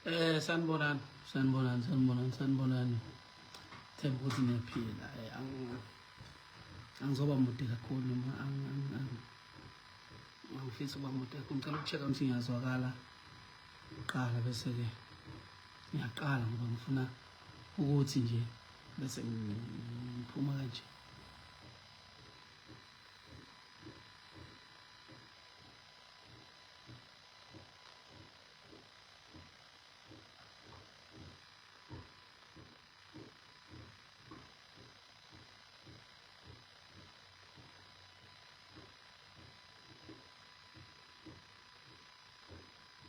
Sanibonani, sanibonani, sanibonani, sanibonani. Themba ukuthi niyaphila. Angizoba mude kakhulu noma angifisi ukuba mude kakhulu. Ngicela uku-check-a ukuthi ngiyazwakala kuqala bese-ke ngiyaqala ngoba ngifuna ukuthi nje bese ngiphuma kanje.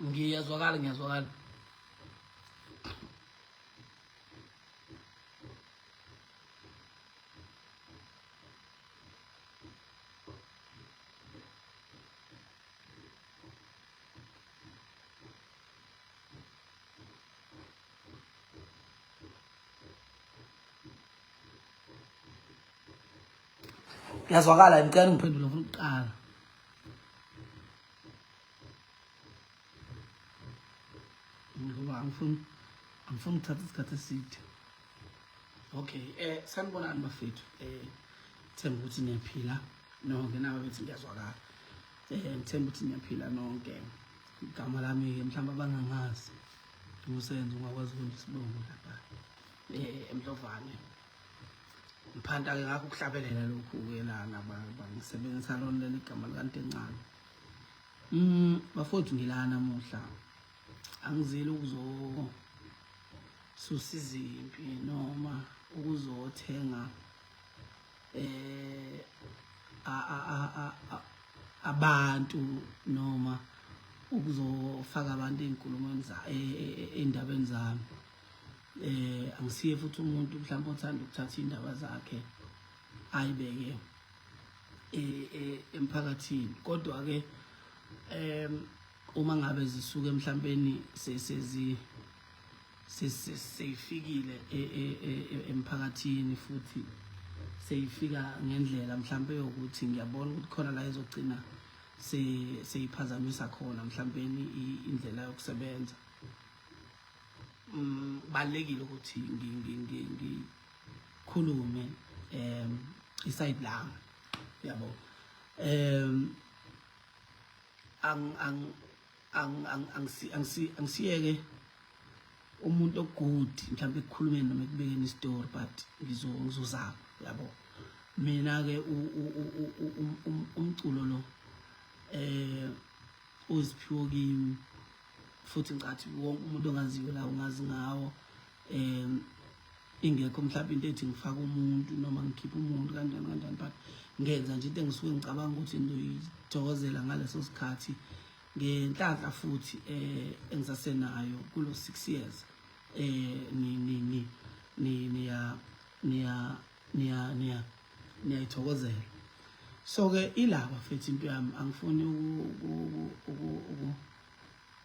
Ngiyazwakala, ngiyazwakala. Ngiyazwakala, ngicela ngiphendule ngifuna ukuqala. Ngoba angifuni ukuthatha isikhathi eside. Okay, sanibonani bafethu. Themba ukuthi niyaphila nonke nawe bethi ngiyazwakala. Ngithemba ukuthi niyaphila nonke. Igama lami ke mhlawumbe abangangazi. Usenzo ungakwazi ukwenza isibongo lapha. EMdlovane. Ngiphanta ke ngakho ukuhlabelela lokhu ke lana bangisebenzisa lona leli gama likaNtencane. Bafowethu ngila namuhla. Angizile ukuzo susa izimpi noma ukuzothenga eh abantu noma ukuzofaka abantu ey'nkulumweni ey'ndabeni zami. Angisiye futhi umuntu mhlawumbe othanda ukuthatha iy'ndaba zakhe ayibeke emphakathini, kodwa-ke uma ngabe zisuke mhlawumbeni sesezi seyifikile emphakathini futhi seyifika ngendlela mhlawumbe yokuthi ngiyabona ukuthi khona la izogcina seyiphazamisa khona mhlawumbeni indlela yokusebenza. Kubalulekile ukuthi ngikhulume iside lami, yabo. Ang ang ang ang angisi angisi angisiyeke umuntu ogood mhlawumbe ekukhulumeni noma ekubekeni isitori, but ngizozama, yabo. Mina ke umculo lo uziphiwo kimi futhi ngicathi wonke umuntu ongaziyo la ungazi ngawo. Ingekho mhlawumbe into ethi ngifaka umuntu noma ngikhipha umuntu kanjani kanjani, but ngenza nje into engisuke ngicabanga ukuthi ngizoyithokozela ngaleso sikhathi ngenhlanhla futhi engisasenayo kulo 6 years. Ni ni ni ni niya niya niya niya niyayithokozela. So ke ilaba futhi into yami, angifuni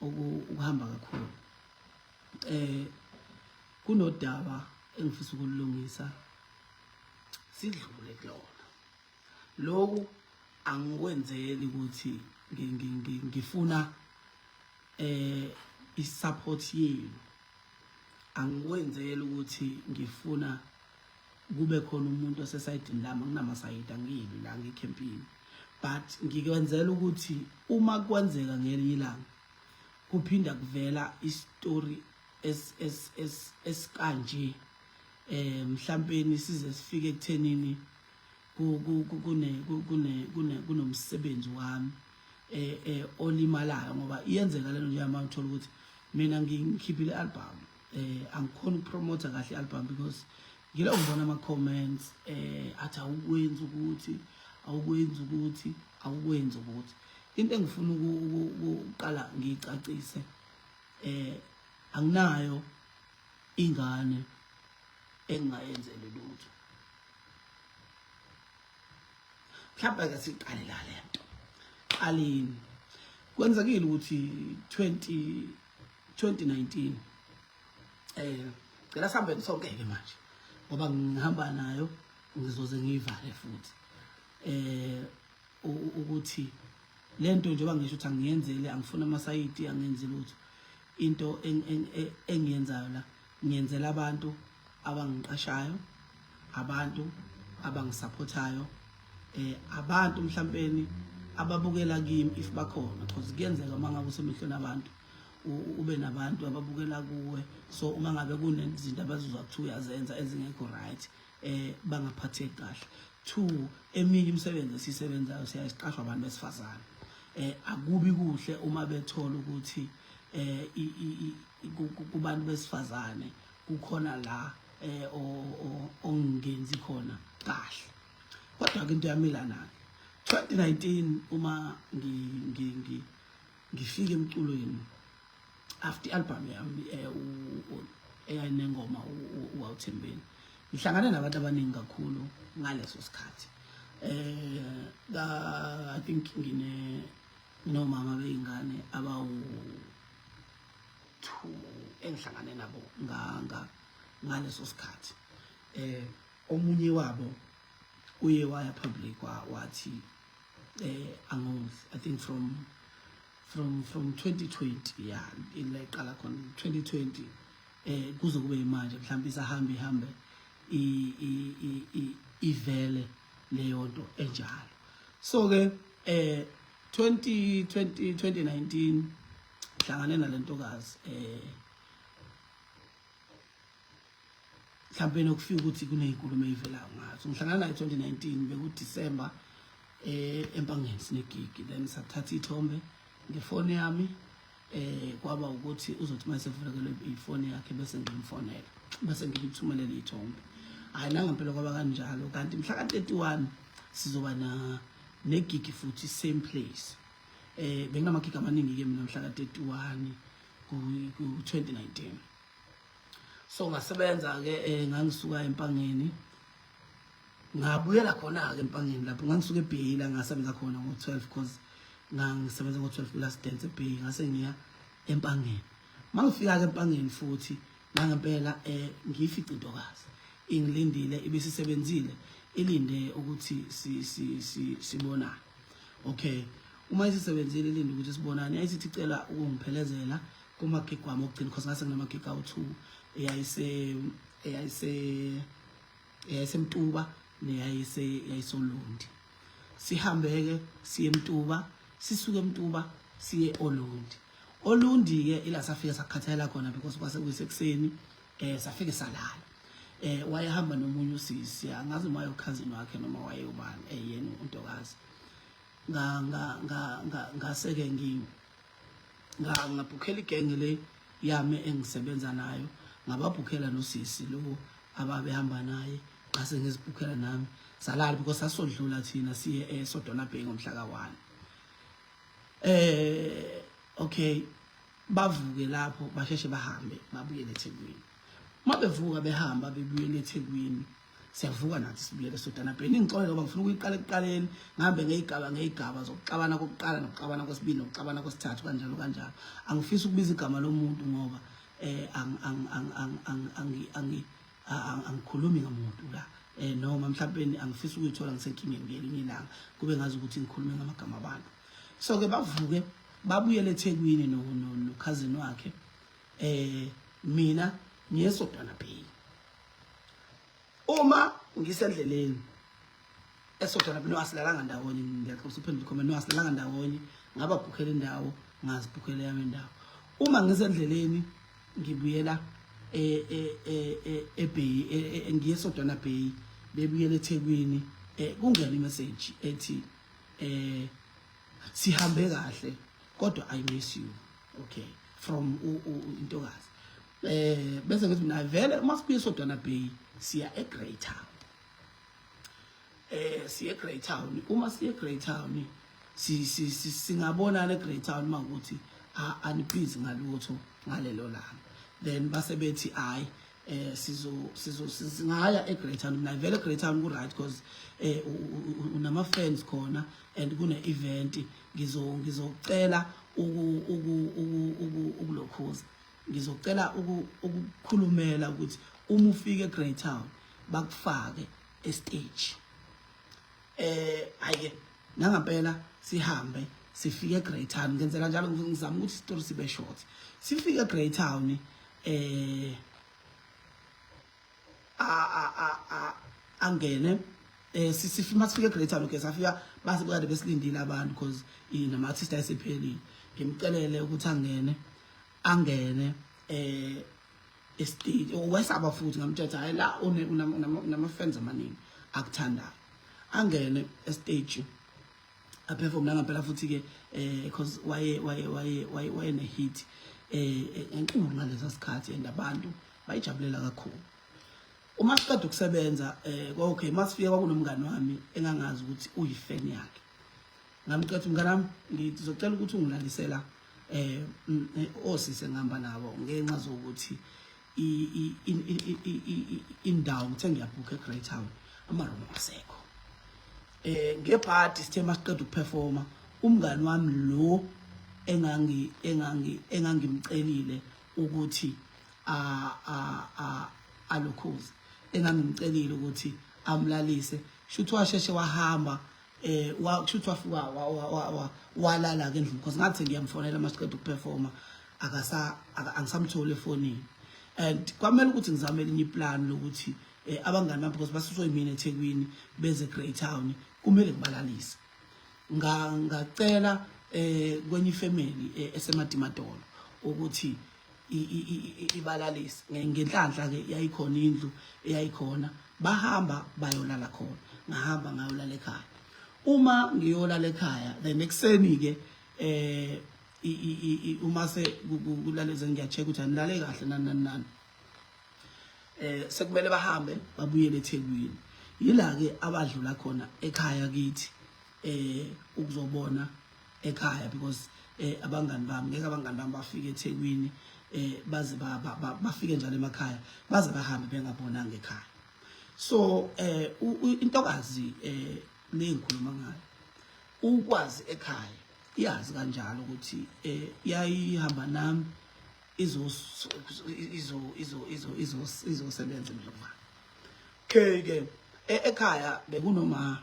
ukuhamba kakhulu. Kunodaba engifisa ukulungisa sidlule kulona. Lokhu angikwenzeli ukuthi ngifuna i-support yenu, angikwenzeli ukuthi ngifuna kube khona umuntu osesayidini lami. Anginamasayidi, angiyilwi la, ngikhempini, but ngikwenzela ukuthi uma kwenzeka ngelinye ilanga kuphinda kuvela isitori esikanje, mhlampeni size sifike ekuthenini kune kune kune kunomsebenzi wami olimalayo, ngoba iyenzeka lento nje manje. Uthola ukuthi mina ngikhiphile album, angikhona ukupromote kahle i-album because ngilo ngibona ama comments athi awukwenzi ukuthi, awukwenzi ukuthi, awukwenzi ukuthi. Into engifuna ukuqala ngiyicacise, anginayo ingane engingayenzeli lutho. Mhlawumbe ke siqale la lento qalini. Kwenzekile ukuthi 2019, cela sihambe sonke ke manje ngoba ngihamba nayo, ngizoze ngiyivale futhi ukuthi lento njengoba ngisho ukuthi angiyenzele, angifuna amasayidi, angenzi lutho. Into engiyenzayo la, ngiyenzela abantu abangiqashayo, abantu abangisaphothayo, abantu mhlampeni ababukela kimi if bakhona, because kuyenzeka uma ngabe usemehlweni abantu ube nabantu ababukela kuwe. So uma ngabe kunezinto abazozwa kuthiwa uyazenza ezingekho right, bangaphatheki kahle. Two, eminye imisebenzi esisebenzayo siyasiqashwa abantu besifazane, akubi kuhle uma bethola ukuthi kubantu besifazane kukhona la ongenzi khona kahle. Kodwa ke into yamila nake 2019 uma ngifika emculweni after i-album yami eyayinengoma uWawuthembeni, ngihlangane nabantu abaningi kakhulu ngaleso sikhathi. I think ngine nomama beyingane abawu two engihlangane nabo nga ngaleso sikhathi. Omunye wabo uye waya public, wathi angozi, I think from 2020, yeah, ila iqala khona 2020 kuze kube manje, mhlawumbe isahamba ihambe ivele leyo nto enjalo. So ke 2020 2019 hlangane nalentokazi, mhlawumbe nokufika ukuthi kunezinkulumo ezivelayo ngazo. Ngihlangana naye 2019, beku December, eMpangeni, sinegigi, then sathatha ithombe ngefoni yami. Kwaba ukuthi uzothi mase vulekelwe ifoni yakhe bese ngimfonela, bese ngimthumelela ithombe. Hayi, nangempela kwaba kanjalo. Kanti mhla ka-31 sizoba na negigi futhi, same place. Benginamagigi amaningi ke mina mhla ka-31 ku 2019. So ngasebenza ke, ngangisuka eMpangeni, ngabuyela khona ke eMpangeni lapho ngangisuka eBay, la ngasebenza khona ngo-12, because ngangisebenza ngo-12 ku-Last Dance eBay. Ngase ngiya eMpangeni. Mangifika ke eMpangeni futhi nangempela ngiyifice intokazi ingilindile, ibisisebenzile, ilinde ukuthi si si si sibonane. Okay, uma isisebenzile ilinde ukuthi sibonane, yayisithi icela ukungiphelezela kumagigi wami okugcina, because ngase nginamagigi awu-2 eyayiseMtuba neyayise yayisoLundi. Sihambe-ke siye eMtuba, sisuke eMtuba siye oLundi. Olundi-ke ila safike sakukhathalela khona, because kwase kuyisekuseni, safike salala. Wayehamba nomunye usisi, angazi uma waye-cousin wakhe noma wayewubani, yena untokazi. Nga nga nga nga ngase-ke ngabhukhela igenge le yami engisebenza nayo, ngababhukhela nosisi lo ababehamba naye, ngase ngizibhukhela nami, salala, because sasodlula thina siye eSodona Bay ngomhla ka-1. Okay, bavuke lapho, basheshe bahambe babuyele eThekwini. Uma bevuka behamba bebuyele eThekwini, siyavuka nathi sibuyele eSodana Bay. Ningixolele ngoba ngifuna ukuyiqala ekuqaleni, ngihambe ngeyigaba ngeyigaba zokuxabana kokuqala nokuxabana kwesibili nokuxabana kwesithathu, kanjalo kanjalo. Angifisi ukubiza igama lomuntu ngoba ang ang ang ang ang angi angi angikhulumi ngamuntu la, noma mhlawumbe angifisi ukuyithola ngisenkingeni ngelinye ilanga, kube ngazi ukuthi ngikhulume ngamagama abantu. So ke bavuke babuyele eThekwini no no cousin wakhe, mina ngiyeSodwana Bay. Uma ngisendleleni eSodwana Bay, no, asilalanga ndawonye, ngiyaxoxa uphendula i-comment. No, asilalanga ndawonye, ngababhukhela indawo, ngazibhukhela yami indawo. Uma ngisendleleni ngibuyela eBay, ngiyeSodwana Bay, bebuyela eThekwini, kungena imessage ethi sihambe kahle kodwa I miss you. Okay, from intokazi. Bese ngithi mina vele uma sibuye eSodwana Bay siya eGrey Town, siye eGrey Town. Uma siye eGrey Town si si singabonana eGrey Town makuthi anibhizi ngalutho ngalelo langa. Then base bethi hayi, sizo sizo singaya eGrey Town. Mina vele eGrey Town ku right, because unama friends khona and kune event. Ngizocela uku uku uku ukulokhuza, ngizocela ukukhulumela ukuthi uma ufika eGrey Town bakufake estage. Ayike, nangampela sihambe. Sifike eGreytown, ngenzela njalo ngizama ukuthi isitori sibe short. Sifike eGreytown, a a angene, sifika, masifika eGreytown, okay, safika base kade besilindile abantu because nama artist ayesephelile. Ngimcelele ukuthi angene estage, wesaba futhi. Ngamtshela, hayi, la unama fans amaningi akuthandayo. Angene estage, aperform nangempela futhi ke, because waye ne hit enkulu ngalesa sikhathi and abantu bayijabulela kakhulu. Uma siqeda ukusebenza, okay, masifika kwakunomngani wami engangazi ukuthi uyifan yakhe. Ngamcela, umngani wami, ngizocela ukuthi ungilalisela osise ngihamba nabo ngenxa zokuthi indawo ngithe ngiyabhukha eGreytown, ama-room asekho. Ngebhadi sithe masiqeda ukuperforma, umngani wami lo engangimcelile ukuthi a a a alokhuze, engangimcelile ukuthi amlalise, shuthi washeshe wahamba, kushuthi wafika walala ke endlini, because ngathi ngiyamfonela masiqeda ukuperforma, akasa angisamtholi efonini. And kwamele ukuthi ngizame elinye iplan lokuthi abangani bami, because basuswe yimina eThekwini beze Greytown, kumele ngibalalise. Ngacela kwenye ifamily eseMadimadolo ukuthi ibalalise. Ngenhlanhla ke yayikhona indlu eyayikhona, bahamba bayolala khona, ngahamba ngayolala ekhaya. Uma ngiyolala ekhaya, then ekuseni ke uma se kulaleze, ngiyacheck ukuthi anilale kahle, nani nani nani, sekumele bahambe babuyele eThekwini. Yila ke abadlula khona ekhaya kithi ukuzobona ekhaya, because abangani bami ngeke, abangani bami bafike eThekwini, baze bafike njalo emakhaya, baze bahambe bengabonanga ekhaya. So intokazi le ngikhuluma ngayo, ukwazi ekhaya, iyazi kanjalo ukuthi yayihamba nami izo izo izo izo izo izosebenza eMdlovana. Okay ke, ekhaya bekunoma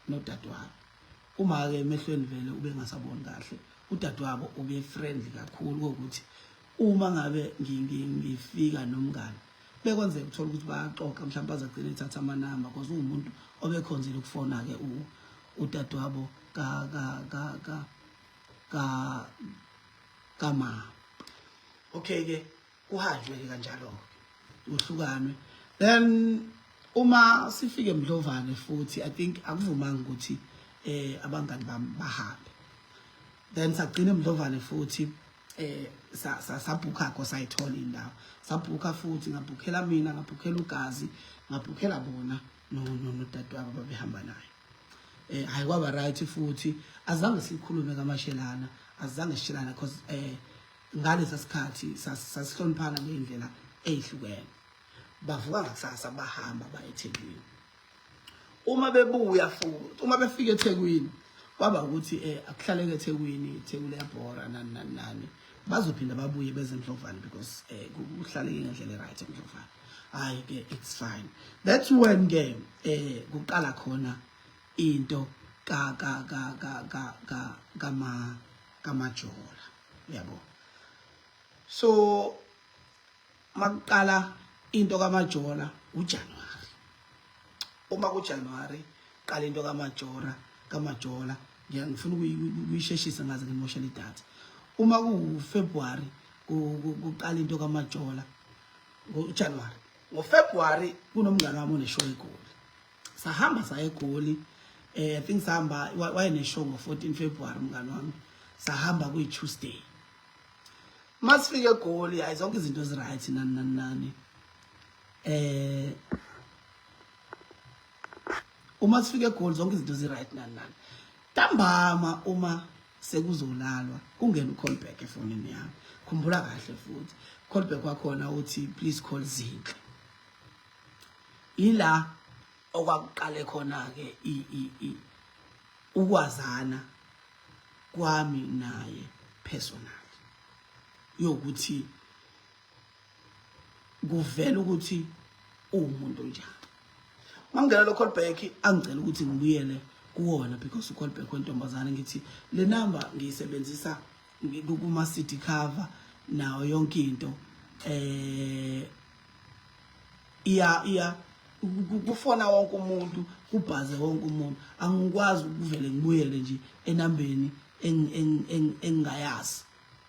nodadewabo. Uma ke emehlweni vele ubengasaboni kahle, udadewabo ube friendly kakhulu ukuthi uma ngabe ngifika nomngane, bekwenzeka uthola ukuthi bayaxoxa, mhlawumbe azagcina ethatha amanamba, because uwumuntu obekhonzile ukufona ke udadewabo ka ka ka ka ka kama. Okay ke, kuhanjwe ke kanjalo ke, uhlukanwe. Then uma sifike eMdlovane futhi, I think akuvumanga ukuthi abangani bami bahambe. Then sagcina eMdlovane futhi, sabhukha kho, sayithola indawo, sabhukha futhi. Ngabhukhela mina, ngabhukhela ugazi, ngabhukhela bona no no nodadewabo babehamba naye. Hayi, kwaba right futhi, azange sikhulume kamashelana, azange sishelana, because ngalesa sikhathi sasihloniphana ngeindlela ezihlukene. Bavuka ngakusasa, bahamba baye eThekwini. Uma bebuya futhi, uma befika eThekwini, kwaba ukuthi akuhlaleke eThekwini, iThekwini liyabhora, nani nani nani, bazophinda babuye beze eMdlovane because kuhlaleke ngendlela eright eMdlovane. Hayi ke, it's fine. That's when ke kuqala khona into ka ka ka ka ka ka kama kamajola, yabo. So makuqala into kaMajola uJanuary, uma kuJanuary qala into kaMajora, kaMajola, ngifuna ukuyisheshisa ngaze ngimoshela idatha. Uma ku February kuqala into kaMajola ngoJanuary, ngoFebruary kunomngane wami oneshow eGoli. Sahamba saya eGoli, I think sahamba, wayeneshow ngo14 February umngane wami, sahamba kuyi Tuesday. Masifike eGoli, hayi, zonke izinto ezi right, nani nani nani. Uma sifike eGoli, zonke izinto zi right, nani nani. Ntambama uma sekuzolalwa, kungena ucall back efonini yami. Khumbula kahle futhi, call back wakhona uthi, "Please call Zinhle." Ila okwakuqale khona ke ukwazana kwami naye personal, yokuthi kuvela ukuthi uwumuntu onjani. Mangena lo call back, angicela ukuthi ngibuyele kuwona because u-call back wentombazane, ngithi le number ngiyisebenzisa kuma CD cover nayo yonke into, iya kufona wonke umuntu, kubhaze wonke umuntu. Angikwazi ukuvele ngibuyele nje enambeni engingayazi,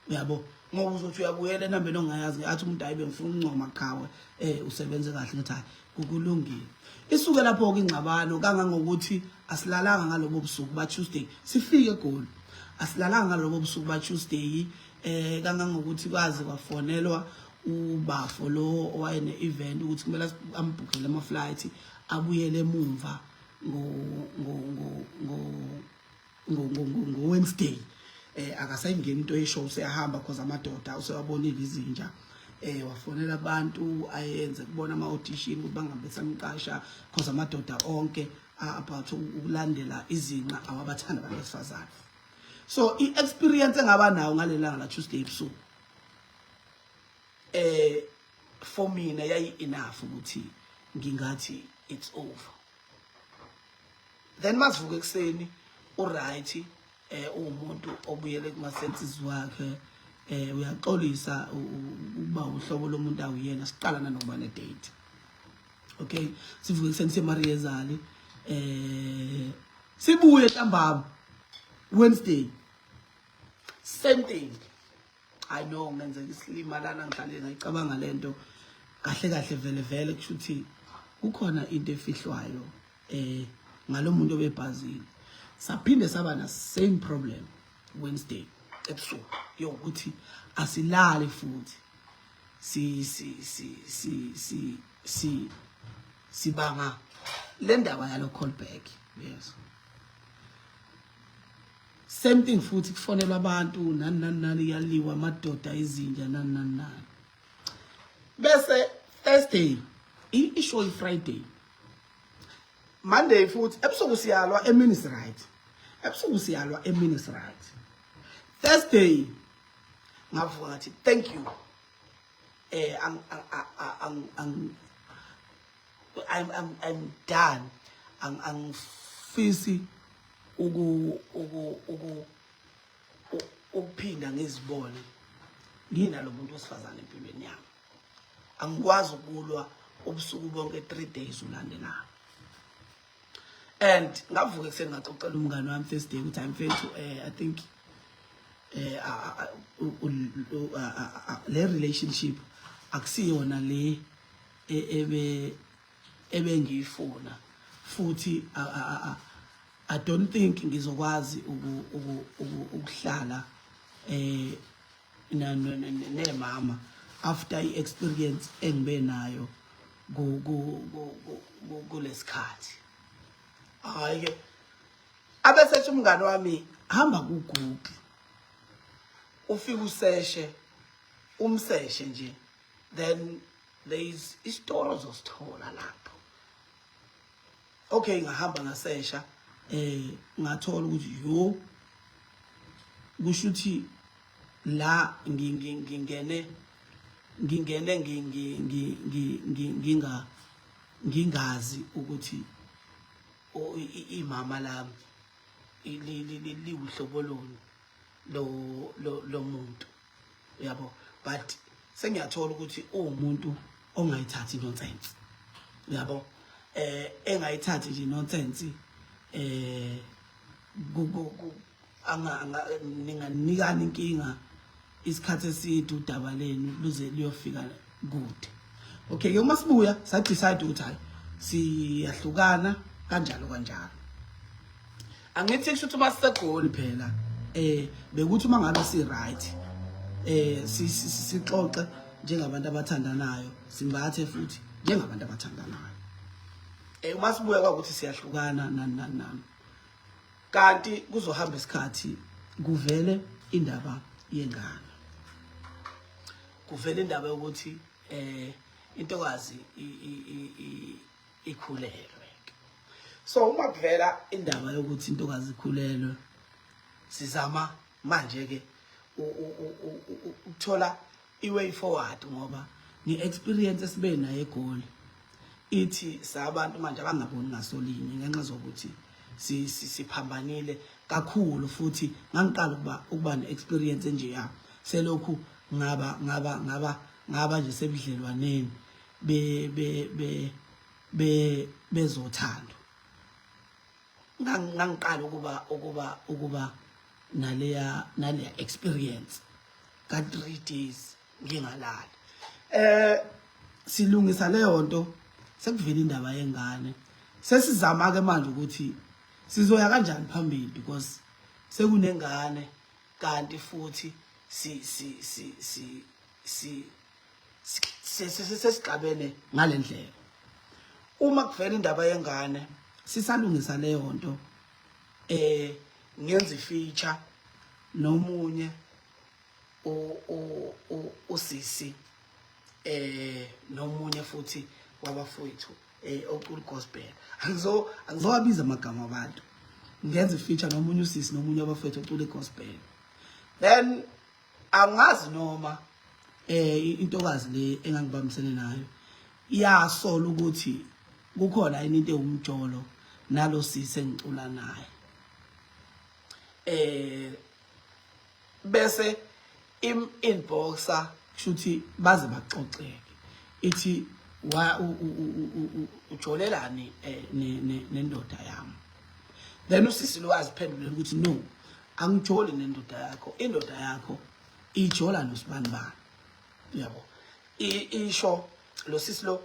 uyabo, ngoba uzothi uyabuyela enambeni ongayazi, athi umuntu, "Hayi, bengifuna ukuncoma, qhawe, usebenze kahle." Ngithi, "Hayi, kukulungile." Isuke lapho-ke ingxabano kangangokuthi asilalanga ngalobo busuku ba-Tuesday sifike eGoli, asilalanga ngalobo busuku ba-Tuesday, kangangokuthi kwaze kwafonelwa ubafo lo owayene-event ukuthi kumele ambhukhele ama-flight abuyele emumva ngo-Wednesday. Akasayingeni into ye-show, useyahamba cause amadoda usewabonile izinja. Wafonela abantu ayenze kubona ama-audition ukuthi bangabe samqasha cause amadoda onke about ukulandela izinqa, awabathanda abantu besifazane. So i-experience engaba nayo ngalelanga la Tuesday ebusuku, for mina yayi enough ukuthi ngingathi it's over. Then masivuka ekuseni, uright, uwumuntu obuyele kuma senses wakhe, uyaxolisa ukuba uhlobo lomuntu awuyena, siqala nanokuba ne date. Okay, sivuke ekuseni seMariezali, sibuye ntambama Wednesday, same thing. I know ngenzeka isilima lana, ngihlale ngayicabanga lento kahle kahle, vele vele kusho ukuthi kukhona into efihlwayo ngalo muntu obebhazile. Saphinde saba na same problem Wednesday ebusuku yokuthi asilali futhi si si si si si si sibanga le ndaba yalo call back. Yes, same thing futhi, kufonelwa abantu, nani nani nani, yaliwa, amadoda izinja, nani nani nani. Bese Thursday, ishow i-Friday, Monday futhi ebusuku siyalwa emini, right? Ebusuku siyalwa emini, right? Thursday ngavuka ngathi thank you, ang ang ang I'm done, ang angifisi uku uku uku ukuphinda ngizibone nginalo muntu wesifazane empilweni yami. Angikwazi ukulwa ubusuku bonke 3 days ulandelana. And ngavuka ekuseni ngaxoxela umngane wami Thursday ukuthi, "I'm mfethu, I think le relationship akusiyona le ebe ebengiyifuna futhi I don't think ngizokwazi ukuhlala nemama after i-experience engibe nayo kulesikhathi." Hayi ke, abesethi umngane wami, "Hamba ku Google, ufike useshe, umseshe nje, then there is isitoro ozosithola lapho." Okay, ngahamba ngasesha, ngathola ukuthi yo, kusho ukuthi la ngingene ngingazi ukuthi imama lami liwuhlobo loni lo muntu, uyabo, but sengiyathola ukuthi uwumuntu ongayithathi nonsense, uyabo, engayithathi nje nonsense, anga ninganikana inkinga isikhathi eside, udaba lenu luze luyofika kude. Okay ke, uma sibuya sa decide ukuthi hayi, siyahlukana kanjalo kanjalo. Angithi kusho ukuthi uma siseGoli phela, bekuthi uma ngabe si right, sixoxe njengabantu abathandanayo, simbathe futhi njengabantu abathandanayo. Uma sibuya kwakuthi siyahlukana, nani nani nani, kanti kuzohamba isikhathi kuvele indaba yengane, kuvele indaba yokuthi intokazi ikhulelwe. So uma kuvela indaba yokuthi intokazi ikhulelwe, sizama manje ke ukuthola i-way forward, ngoba nge-experience esibe nayo eGoli ithi sabantu manje abangaboni ngasolinye ngenxa zokuthi siphambanile kakhulu, futhi ngangiqala ukuba ne-experience enjeya, selokhu ngaba nje sebudlelwaneni be be be be bezothando. Ngangiqala ukuba naleya experience ka 3 days ngingalali. Silungisa leyo nto, sekuvela indaba yengane, sesizama ke manje ukuthi sizoya kanjani phambili because sekunengane, kanti futhi si si si si si sesixabene ngalendlela. Uma kuvela indaba yengane, sisalungisa leyo nto, ngenza ifeature nomunye usisi, nomunye futhi wabafowethu ocula gospel. Angizowabiza amagama abantu. Ngenza ifeature nomunye usisi nomunye wabafowethu ocula gospel. Then angazi noma intokazi le engangibambisene nayo iyasola ukuthi kukhona yini into ewumjolo nalo sisi engicula naye, bese im inboxa, kushuthi baze baxoxeke, ithi wa ujolelani nendoda yami? Then usisi lo aziphendulele ukuthi, "No, angijoli nendoda yakho, indoda yakho ijola nosibani bani." Yabo, isho lo sisi lo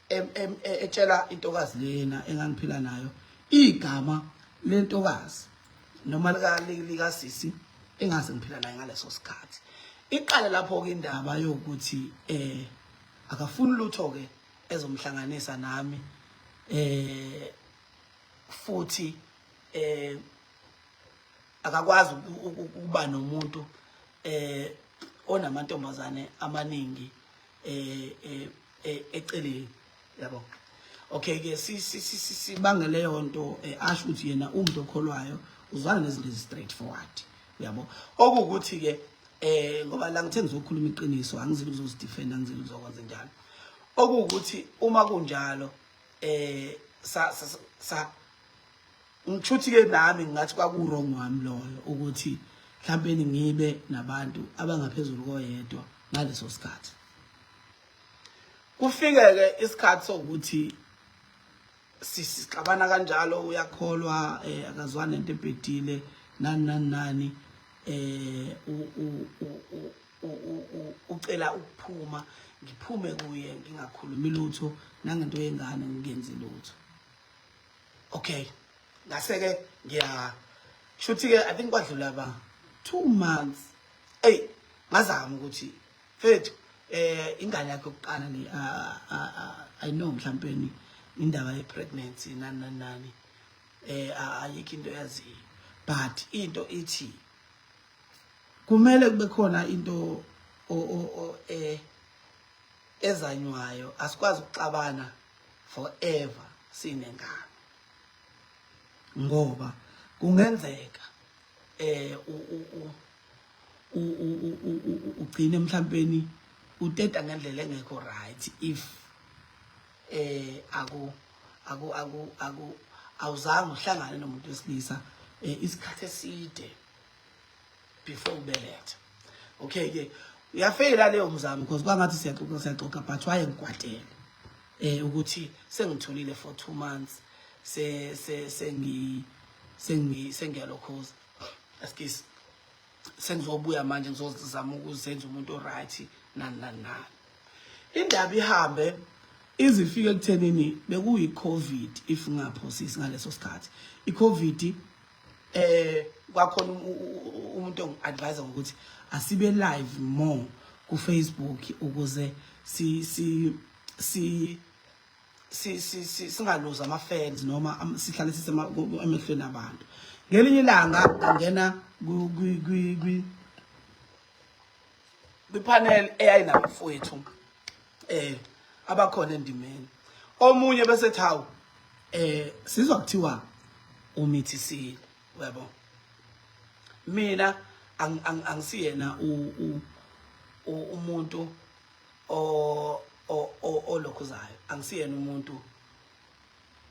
etshela intokazi lena engangiphila nayo igama lentokazi noma lika sisi engase ngiphila naye ngaleso sikhathi. Iqale lapho ke indaba yokuthi akafuni lutho ke ezomhlanganisa nami, futhi akakwazi ukuba nomuntu onamantombazane amaningi eceleni, yabo. Okay ke, sibange leyo nto, asho ukuthi yena umuntu okholwayo, uzwana nezinto ezi straightforward, uyabo. Okuwukuthi ke ngoba la ngithe ngizokhuluma iqiniso, angizile ukuzozidefend, angizile ukuzokwenza njalo. Okuwukuthi uma kunjalo, sa sa ngishuthi ke nami ngathi kwaku wrong wami loyo ukuthi mhlawumbe ngibe nabantu abangaphezulu koyedwa ngaleso sikhathi. Kufike ke isikhathi sokuthi sixabana kanjalo, uyakholwa, akazwani nento ebhedile, nani nani nani, ucela ukuphuma, ngiphume kuye, ngingakhulumi lutho nangento yengane, ngingenzi lutho. Okay, ngase ke ngiya shuthi ke I think kwadlula ba 2 months. Ey, ngazama ukuthi, "Mfethu, ingane yakhe yokuqala le, I know mhlawumbe indaba ye pregnancy nani nani nani, ayikho into yaziyo, but into ithi kumele kube khona into o ezanywayo. Asikwazi ukuxabana forever sinengane, ngoba kungenzeka ugcine mhlawumbe uteta ngendlela engekho right if aku aku aku aku awuzange uhlangane nomuntu wesilisa isikhathi eside before ubeletha." Okay ke, uyafeyila leyo mzamo because kwangathi siyaxoxa, siyaxoxa, but wayengikwatele ukuthi sengithulile for 2 months, se se sengi sengi sengiyalokhuza, excuse, sengizobuya manje, ngizozama ukuzenza umuntu oright, nani nani nani. Indaba ihambe izifike ekuthenini bekuyi COVID, if ngaphosisi ngaleso sikhathi i-COVID. Kwakhona umuntu ongi-advise ngokuthi asibe live more ku Facebook ukuze si si si si si si singaluzi ama fans noma sihlale sisema emehlweni abantu. Ngelinye ilanga ngangena kwi-panel eyayinabafowethu abakhona endimeni. Omunye bese thawu, sizwa kuthiwa umithisile, uyabo. Mina angisiyena umuntu olokhuzayo, angisiyena umuntu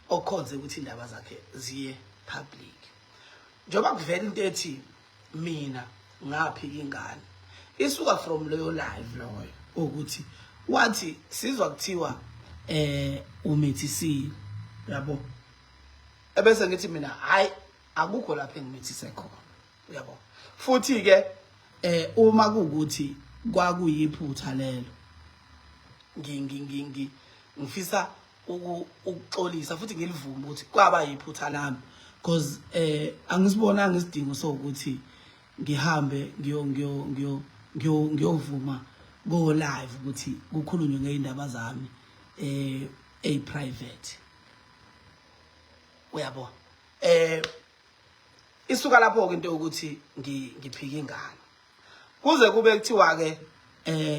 okhonze ukuthi indaba zakhe ziye. public. Njengoba kuvela into ethi mina ngaphika ingane, isuka from leyo live loyo ukuthi wathi sizwa kuthiwa umithisile, yabo. Ebese ngithi mina hayi, akukho lapho engimithise khona, uyabo. Futhi ke uma kuukuthi kwakuyiphutha lelo, ngifisa ukuxolisa futhi ngilivume ukuthi kwaba yiphutha lami, because angisibonanga isidingo sokuthi ngihambe ngiyo ngiyo ngiyo ngiyo ngiyovuma go live ukuthi kukhulunywe ngeindaba zami a private, uyabo. Isuka lapho ke into yokuthi ngiphika ingane, kuze kube kuthiwa ke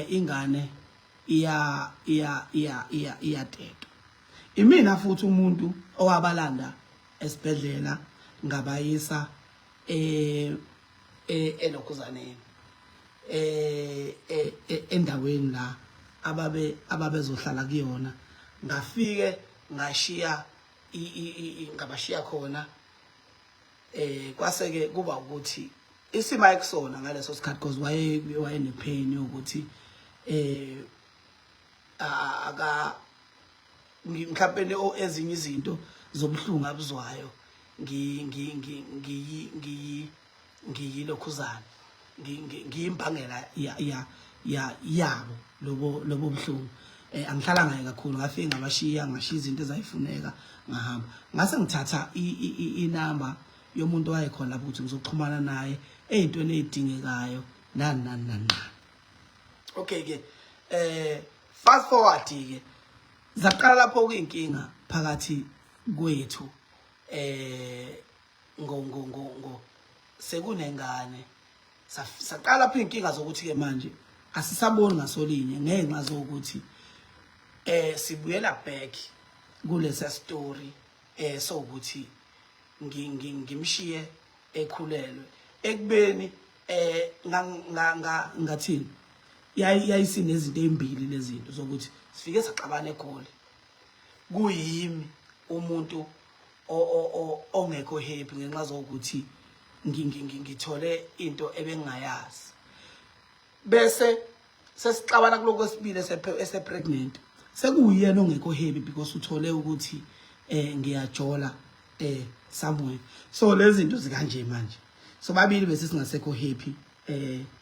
ingane iya iya iya iya iyateta. Imina futhi umuntu owabalanda esibhedlela, ngabayisa elokhuzaneni, endaweni la ababezohlala kuyona. Ngafike ngashiya, ngabashiya khona. Kwase ke kuba ukuthi isimo ayekusona ngaleso sikhathi, because waye nepain yokuthi aka mhlawumbe ezinye izinto zobuhlungu abuzwayo, ngi ngi ngi ngiyi ngiyi ngiyilokhuzana, ngiyimbangela ya ya ya yabo lobo buhlungu. Angihlala ngaye kakhulu, ngafike ngabashiya, ngashiya izinto ezayifuneka, ngahamba. Ngase ngithatha inamba yomuntu owayekhona lapho ukuthi ngizoxhumana naye ey'ntweni ey'dingekayo, nani nani nani nani. Okay ke, fast forward ke, zaqala lapho kuyinkinga phakathi kwethu ngo ngo ngo ngo sekunengane. Saqala lapho inkinga zokuthi ke manje asisaboni ngasolinye, ngenxa zokuthi sibuyela back kulesa story sokuthi ngimshiye ekhulelwe, ekubeni ngathini, yayisinezinto ezimbili lezinto zokuthi sifike saxabana eGoli, kuyimi umuntu ongekho happy ngenxa zokuthi ngithole into ebengingayazi, bese sesixabana kuloko kwesibili ese-pregnant, sekuyena ongekho happy because uthole ukuthi ngiyajola somewhere. So lezi zinto zikanje manje, so babili bese singasekho happy,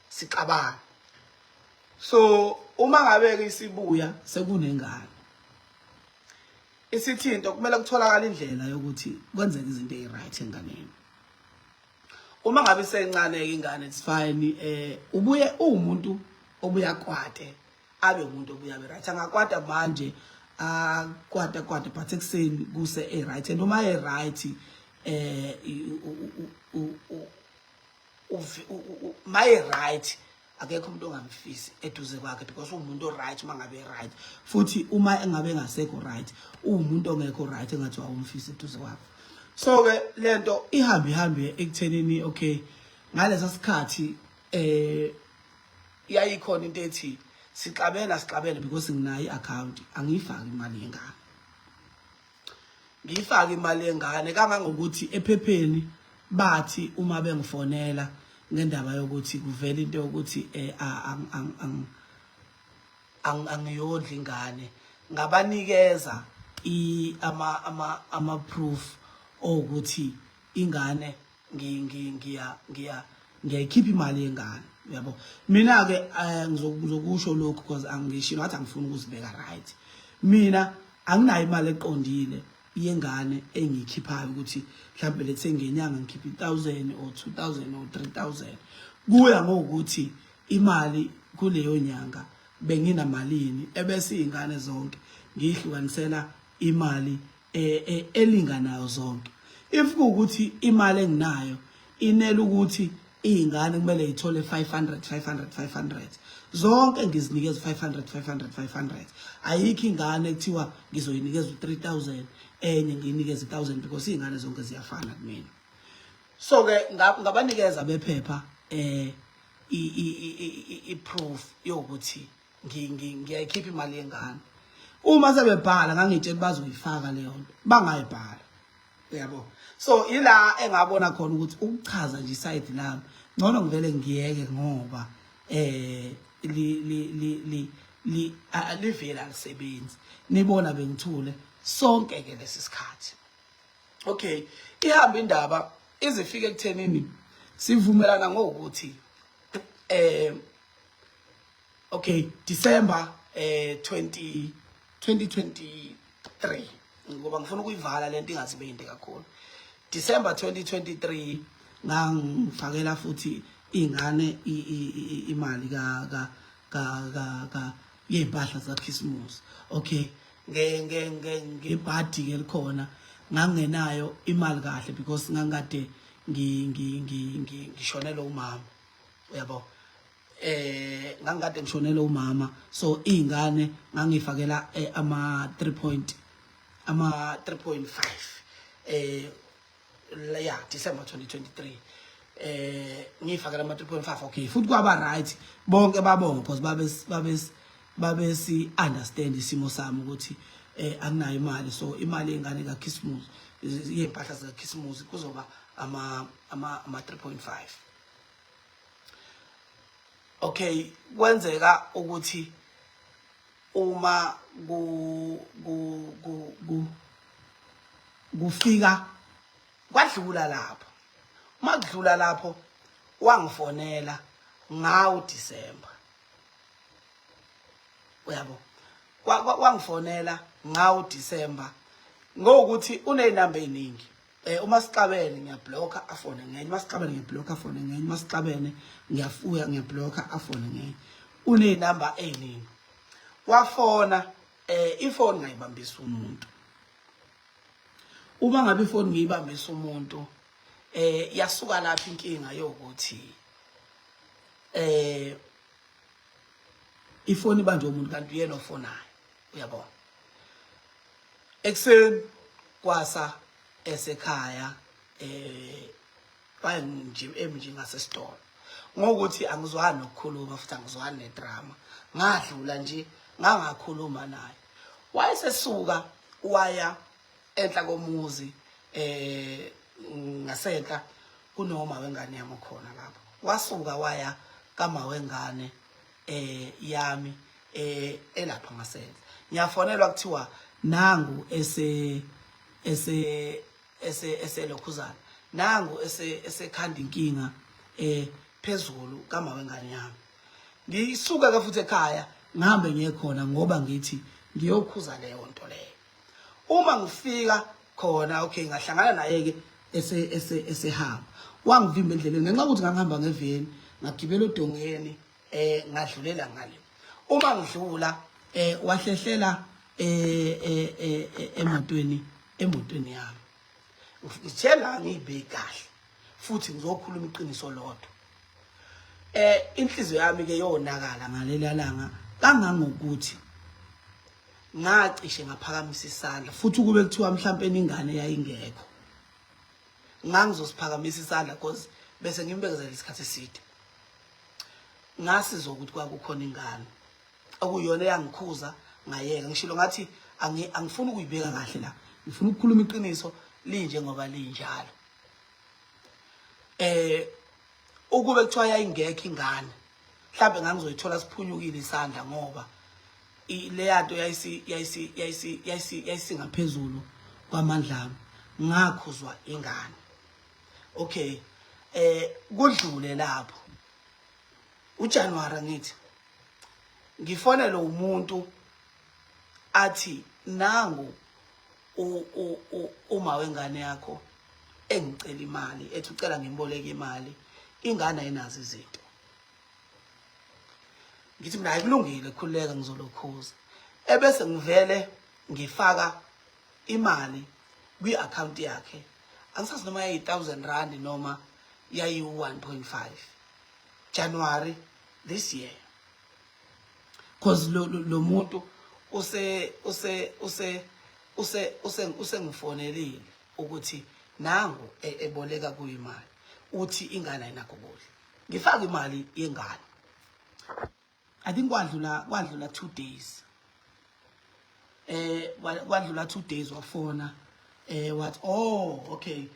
sixabana. So uma ngabe ke isibuya sekunengane, isithinto kumele kutholakala indlela yokuthi kwenzeke izinto eziright enganeni. Uma ngabe isencane ke ingane, it's fine. Ubuye uwumuntu obuya kwate, abe umuntu obuya be right. Angakwata manje, akwata kwata, but ekuseni kuse e right, and uma e right maye right, akekho umuntu ongamfisi eduze kwakhe, because uwumuntu o-right uma ngabe right. Futhi uma engabe engasekho right, uwumuntu ongekho right, engathi awumfisi eduze kwakhe. So ke lento ihambe ihambe ekuthenini, okay, ngalesa sikhathi yayikhona into ethi sixabene, sixabene because nginayo i-account, angiyifaki imali yengane, ngiyifake imali yengane, kangangokuthi ephepheni bathi uma bengifonela ngendaba yokuthi kuvela into yokuthi angiyondli ingane, ngabanikeza i ama ama ama proof okuthi ingane ngi ngi ngiya ngiya ngiyayikhipha imali yengane, uyabo. Mina ke ngizokusho lokhu because angishilo ngathi angifuni ukuzibeka right. Mina anginayo imali eqondile yengane engiyikhiphayo, ukuthi mhlawumbe lethe ngenyanga ngikhipha 1000 or 2000 or 3000, kuya ngokuthi imali kuleyo nyanga benginamalini, ebese izingane zonke ngiyihlukanisela imali elinganayo zonke. If kuwukuthi imali enginayo inela ukuthi iy'ngane kumele yithole 500 500 500 zonke, ngizinikeza 500 500 500. Ayikho ingane ekuthiwa ngizoyinikeza u-3000, enye ngiyinikeza i-1000, because iy'ngane zonke ziyafana kumina. So ke ngabanikeza bephepha i-proof yokuthi ngiyayikhipha imali yengane. Uma sebebhala, ngangitshela bazoyifaka leyo nto, bangayibhala. Uyabo, so ila engabona khona ukuthi ukuchaza nje iside lami ngcono ngivele ngiyeke, ngoba li li li li li livela alisebenzi. Nibona bengithule sonke ke lesi sikhathi. Okay, ihamba indaba izifike ekuthenini sivumelana ngokuthi okay, December 20 2023, ngoba ngifuna ukuyivala lento ingazi beyinde kakhulu. December 2023 ngangifakela futhi ingane imali ka ka ka ka ka yezimpahla zaChristmas. Okay, nge nge nge ngebhadi ke likhona, ngangenayo imali kahle because ngangikade ngi ngi ngi ngishonele umama, uyabo. Ngangikade ngishonele umama, so izingane ngangifakela ama 3 point ama 3.5 ya December 2023, ngifakela ama 3.5. Okay, futhi kwaba right, bonke babonga because babe si understand isimo sami ukuthi anginayo imali, so imali yengane kaChristmas, yempahla zika Christmas, kuzoba ama 3.5. Okay, kwenzeka ukuthi uma ku ku ku ku kufika kwadlula lapho, uma kudlula lapho wangifonela ngawo December, uyabo, wangifonela ngawo December ngokuthi uneyinamba eziningi. Uma sixabene ngiyablocka, afone ngenye. Uma sixabene ngiyablocka, afone ngenye. Uma sixabene ngiyafuya, ngiyablocka, afone ngenye. Uneyinamba eziningi. Wafona, ifoni ngayibambisa umuntu. Uma ngabe ifoni ngiyibambisa umuntu, yasuka lapha inkinga yokuthi ifoni ibanjwe umuntu kanti uyena ofonayo, uyabona. Ekuseni kwasa esekhaya baye nje emnje ngasesitolo, ngokuthi angizwani nokukhuluma futhi angizwani nedrama, ngadlula nje ngangakhuluma naye. Wayesesuka waya enhla komuzi, ngasenhla kunoma wengane yami khona lapho. Wasuka waya kama wengane yami elapha ngasenhla. Ngiyafonelwa, kuthiwa nangu ese ese eselokhuzana, nangu ese esekhanda inkinga phezulu kama wengane yami. Ngisuka ke futhi ekhaya, ngihambe ngiye khona ngoba ngithi ngiyokhuza leyo nto leyo. Uma ngifika khona, okay, ngahlangana naye ke ese ese esehamba, wangivimba endleleni ngenxa yokuthi ngangihamba ngeveni, ngagibela odongeni, ngadlulela ngale. Uma ngidlula, wahlehlela emotweni yami. Ngitshela ngiyibeke kahle futhi ngizokhuluma iqiniso lodwa. Inhliziyo yami ke yonakala ngalela langa kangangokuthi ngacishe ngaphakamisa isandla futhi. Kube kuthiwa mhlawumbe ingane yayingekho, ngangizosiphakamisa isandla because bese ngimbekezela isikhathi eside. Ngasizwa ukuthi kwakukhona ingane okuyiyona eyangikhuza, ngayeka. Ngishilo ngathi angifuni ukuyibeka kahle la, ngifuna ukukhuluma iqiniso linjengoba linjalo. Ukube kuthiwa yayingekho ingane, mhlawumbe ngangizoyithola siphunyukile isandla, ngoba leya nto yayisi yayisi yayisi yayisi yayisingaphezulu kwamandla ami. Ngakhuzwa ingane. Okay, kudlule lapho uJanuary, ngithi ngifonele umuntu athi nangu uma wengane yakho engicela imali, ethi ucela ngimboleke imali, ingane ayinazo izinto. Ngithi mina, ayikulungile, khululeka, ngizolokhuza. Ebese ngivele ngifaka imali kwi-account yakhe, angisazi noma yayi-R1000 noma yayi-1.5, January this year, cause lo muntu use use use use use usengifonelile ukuthi nangu eboleka kuyimali, uthi ingane ayinakho ukudla. Ngifaka imali yengane. I think kwadlula 2 days, kwadlula 2 days, wafona. Wathi, "Oh, okay."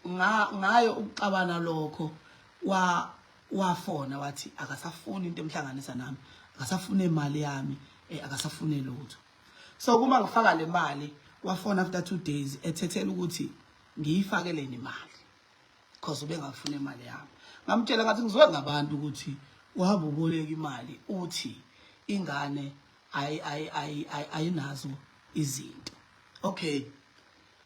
Ngayo ukuxabana lokho, wafona wathi akasafuni into emhlanganisa nami, akasafuni imali yami, akasafuni lutho. So kuma ngifaka le mali, wafona after 2 days ethethela ukuthi ngiyifakeleni imali because ubengafuna imali yami. Ngamtshela ngathi ngizwe ngabantu ukuthi uhamba uboleka imali, uthi ingane ayinazo izinto. Okay,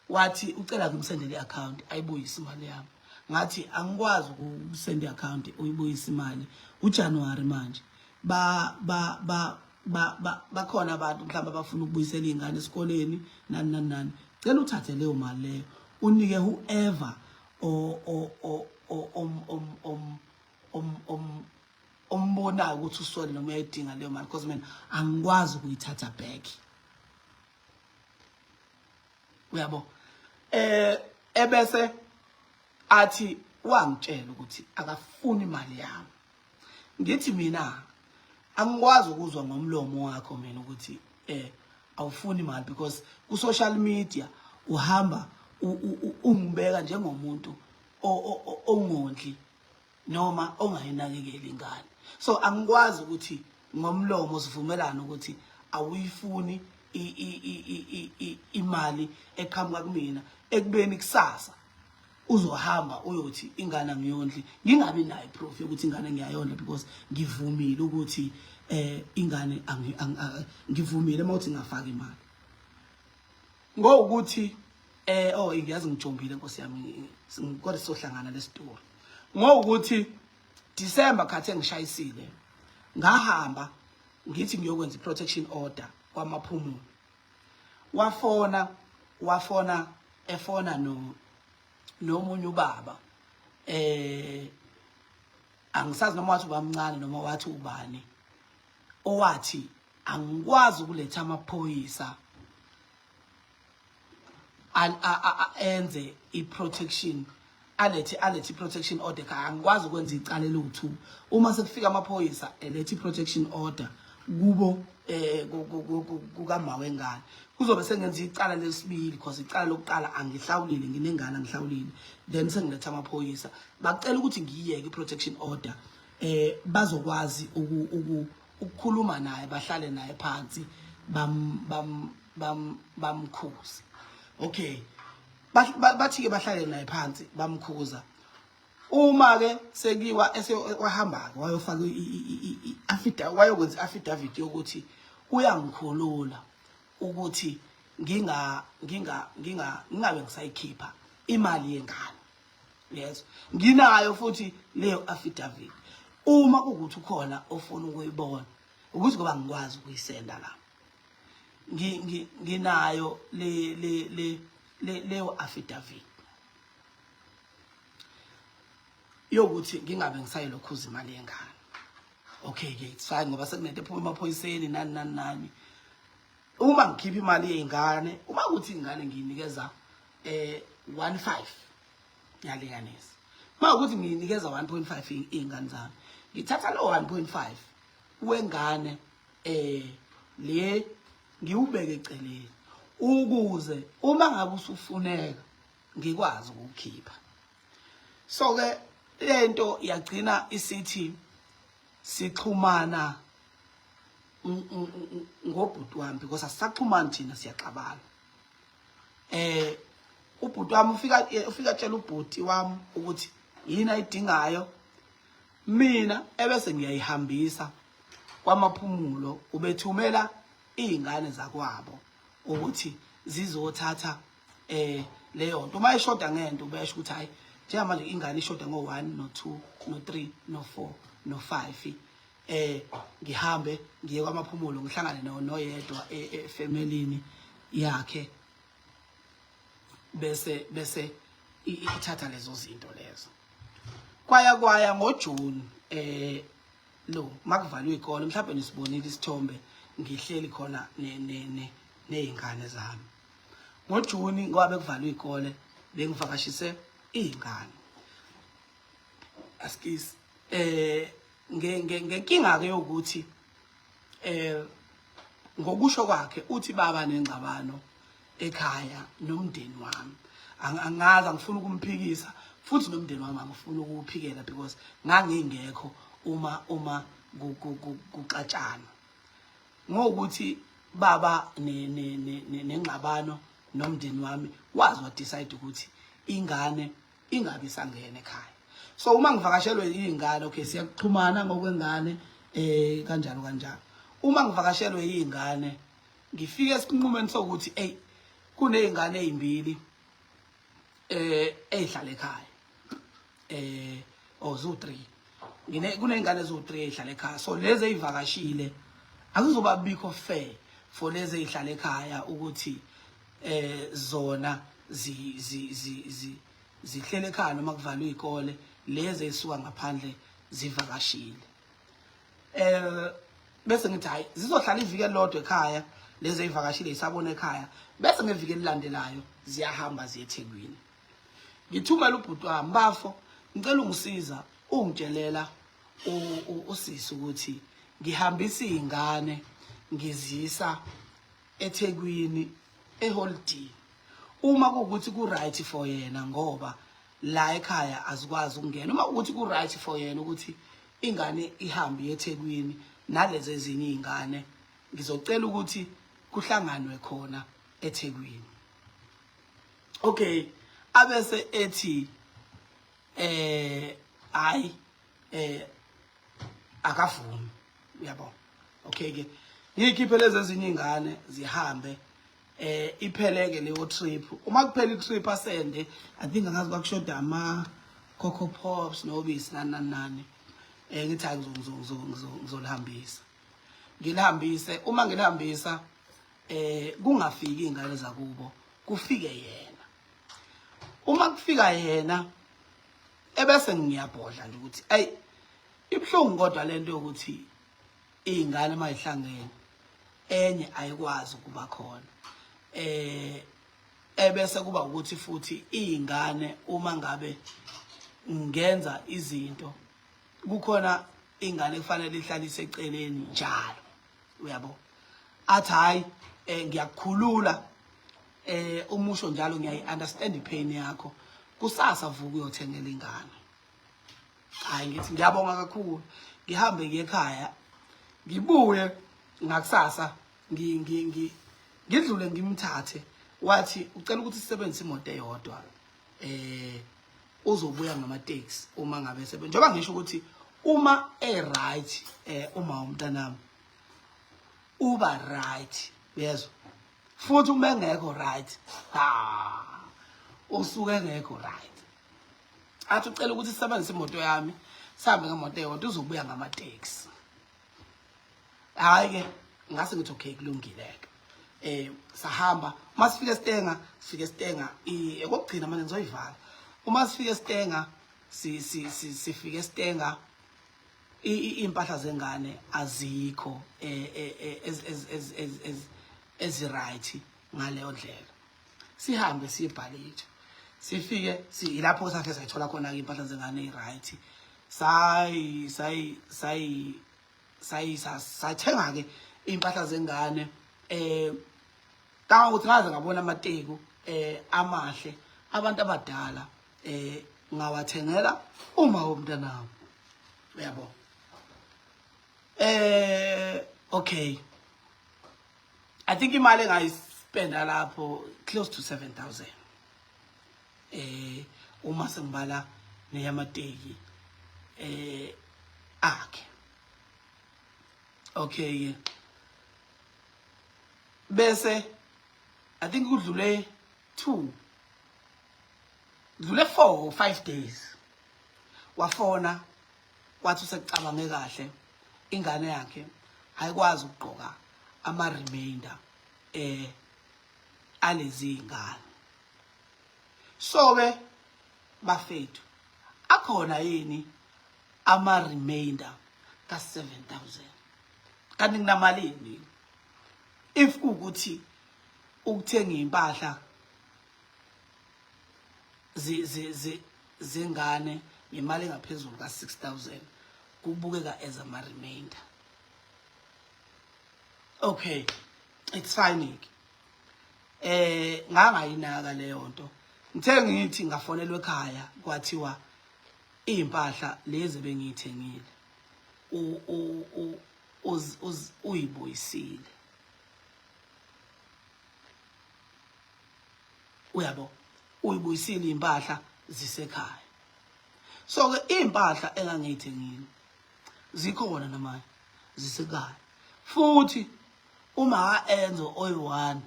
wathi ucela ngimsendele i-account ayibuyise imali yami. Ngathi angikwazi ukusenda i-account uyibuyise imali uJanuary manje, ba ba ba ba bakhona abantu mhlawumbe abafuna ukubuyisela izingane esikoleni, nani nani nani. Cela uthathe leyo mali leyo unike whoever o o o om om om om om ombonayo ukuthi uswele noma uyayidinga leyo mali, because mina angikwazi ukuyithatha back, uyabo. Ebese athi wangitshela ukuthi akafuni imali yami. Ngithi mina angikwazi ukuzwa ngomlomo wakho mina ukuthi awufuni imali, because ku social media uhamba ungibeka njengomuntu ongondli noma ongayinakekeli ingane. So angikwazi ukuthi ngomlomo sivumelane ukuthi awuyifuni imali eqhamuka kumina, ekubeni kusasa uzohamba uyothi ingane angiyondli, ngingabi nayo proof yokuthi ingane ngiyayondla, because ngivumile ukuthi ingane ngivumile mawuthi ngafaka imali ngokuthi oh, ngiyazi ngijombile, Nkosi yami, kodwa sizohlangana le story. Ngokuthi December khathi engishayisile, ngahamba ngithi ngiyokwenza i-protection order kwaMaphumulo. Wafona efona no nomunye ubaba, angisazi noma wathi ubamncane noma wathi ubani, owathi angikwazi ukuletha amaphoyisa enze i-protection, alethe i-protection order ekhaya. Angikwazi ukwenza icala eliwu-2 uma sekufika amaphoyisa elethe i-protection order kubo kukama wengane, kuzobe sengenza icala lesibili, because icala lokuqala angihlawulile, nginengane angihlawulile, then sengiletha amaphoyisa. Bacela ukuthi ngiyiyeke i-protection order, bazokwazi ukukhuluma naye, bahlale naye phansi, bam bam bam bamkhuze. Okay, bathi ke bahlale naye phansi, bamkhuza. Uma ke sekiwa wahamba ke wayofaka i-affidavit, wayokwenza i-affidavit yokuthi uyangikhulula ukuthi nginga nginga nginga ngingabe ngisayikhipha imali yengane. Yes, nginayo futhi leyo affidavit, uma kukuthi ukhona ofuna ukuyibona, ukuthi ngoba ngikwazi ukuyisenda la, nginayo le le le leyo affidavit yokuthi ngingabe ngisayilokhuza imali yengane. Okay ke, it's fine, ngoba sekunento ephuma emaphoyiseni, nani nani nani. Uma ngikhipha imali yey'ngane, uma kuthi ingane ngiyinikeza 1.5, ngiyalinganisa, uma ukuthi ngiyinikeza 1.5 iy'ngane zami, ngithatha lo 1.5 wengane le ngiwubeke eceleni ukuze uma ngabe usufuneka ngikwazi ukukhipha. So ke lento yagcina isithi sixhumana ngobhuti wami, because asisaxhumani thina, siyaxabana. Ubhuti wami ufika tshela ubhuti wami ukuthi yini ayidingayo, mina ebese ngiyayihambisa kwaMaphumulo. Ubethumela izingane zakwabo ukuthi zizothatha leyo nto. Uma ishoda ngento, ubesho ukuthi hayi, njengamanje ingane ishoda ngo-1, no-2, no-3, no-4, no-5. Ngihambe ngiye kwaMaphumulo, ngihlangane noyedwa efemelini yakhe, bese ithatha lezo zinto lezo. Kwaya ngoJune lo makuvalwe ikole, mhlawumbe nisibonile isithombe ngihleli khona ne ne nezingane zami ngoJuni, ngoba bekuvalwe ikole, bengivakashise izingane. Askis ngenkinga ke yokuthi ngokusho kwakhe uthi baba nengxabano. Ekhaya nomndeni wami angazi, angifuni ukumphikisa futhi nomndeni wami angifuni ukuwuphikela because ngangingekho uma kuxatshana ngokuthi baba nengxabano nomndeni wami, wazi wa decide ukuthi ingane ingabi sangena ekhaya. So uma ngivakashelwe izingane, okay, siyaxhumana ngokwengane kanjalo kanjalo. Uma ngivakashelwe izingane, ngifike esinqumeni sokuthi ey, kunezingane ezimbili ezihlala ekhaya, oh, zu 3, ngine kunezingane eziwu 3 ezihlala ekhaya. So lezi ezivakashile akuzoba bikho fair for lezi ezihlala ekhaya ukuthi zona zi zi zi zi zihlele ekhaya noma kuvalwe izikole, lezi ezisuka ngaphandle zivakashile. Bese ngithi hayi, zizohlala iviki elilodwa ekhaya lezi ezivakashile, isabona ekhaya, bese ngeviki elilandelayo ziyahamba ziye eThekwini. Ngithumela ubhuti wami, "Bafo, ngicela ungisiza, ungitshelela usisi ukuthi ngihambisa izingane ngizisa eThekwini eholiday, uma kuwukuthi ku right for yena, ngoba la ekhaya azikwazi ukungena, uma ukuthi ku right for yena ukuthi ingane ihambe eThekwini nalezi ezinye izingane, ngizocela ukuthi kuhlanganwe khona eThekwini." Okay, abese ethi hayi, akavumi, uyabo. Okay ke, ngiyikhiphe lezi ezinye ingane zihambe, ipheleke leyo trip. Uma kuphela i-trip, asende, I think angazi kwakushoda ama Coco Pops nobisi nani nani nani. Ngithi hayi, ngizolihambisa, ngilihambise. Uma ngilihambisa, kungafiki ingane zakubo, kufike yena. Uma kufika yena, ebese ngiyabhodla nje ukuthi ayi, ibhlungu kodwa lento yokuthi izingane mayihlangene enye ayikwazi ukuba khona. Ebese kuba ukuthi futhi izingane, uma ngabe ngenza izinto, kukhona ingane kufanele ihlalise eceleni njalo, uyabo. Athi hayi, ngiyakukhulula umusho njalo, ngiyayi understand ipain yakho, kusasa vuka uyothengela ingane. Hayi, ngithi ngiyabonga kakhulu, ngihambe ngiye ekhaya, ngibuye ngakusasa, ngidlule ngimthathe. Wathi ucela ukuthi sisebenzise imoto eyodwa, uzobuya ngama-taxi uma ngabe sebe njengoba ngisho ukuthi uma e-right, uma umntanami uba right, uyezwa, futhi uma engekho right, ha, usuke engekho right. Athi ucela ukuthi sisebenzise imoto yami, sihambe ngemoto eyodwa, uzobuya ngama-taxi. Hayi ke, ngase ngithi okay, kulungile-ke. Sahamba. Uma sifika esitenga, sifika esitenga ekokugcina manje ngizoyivala. Uma sifika esitenga, sifika esitenga, iy'mpahla zengane azikho ezi-right ngaleyo ndlela. Sihambe siye eBhalethu, sifike ilapho sakhe sayithola khona-ke iy'mpahla zengane i-right. Sayi sayi sayi sayi sathenga-ke iy'mpahla zengane, kangangokuthi ngaze ngabona amateku amahle abantu abadala, ngawathengela uma womntanami, uyabo. Okay, I think imali engayispenda lapho close to 7000, uma sengibala neyamateki akhe. Okay, bese I think kudlule 2, kudlule 4 or 5 days, wafona wathi usekucabange kahle, ingane yakhe ayikwazi ukugqoka ama remainder alezi ingane. So ke bafethu, akhona yini ama remainder ka 7000? Kanti nginamalini if kuukuthi ukuthenga impahla zengane ngemali engaphezulu ka 6000 kubukeka as ama remainder? Okay, it's fine ke. Ngangayinaka leyo nto. Ngithe ngithi ngafonelwa ekhaya kwathiwa izimpahla lezi bengiyithengile uyibuyisile. Uyabo, uyibuyisile impahla zisekhaya. So ke impahla engangiyithengile zikhona namanje zisekhaya. Futhi uma Enzo oyi-one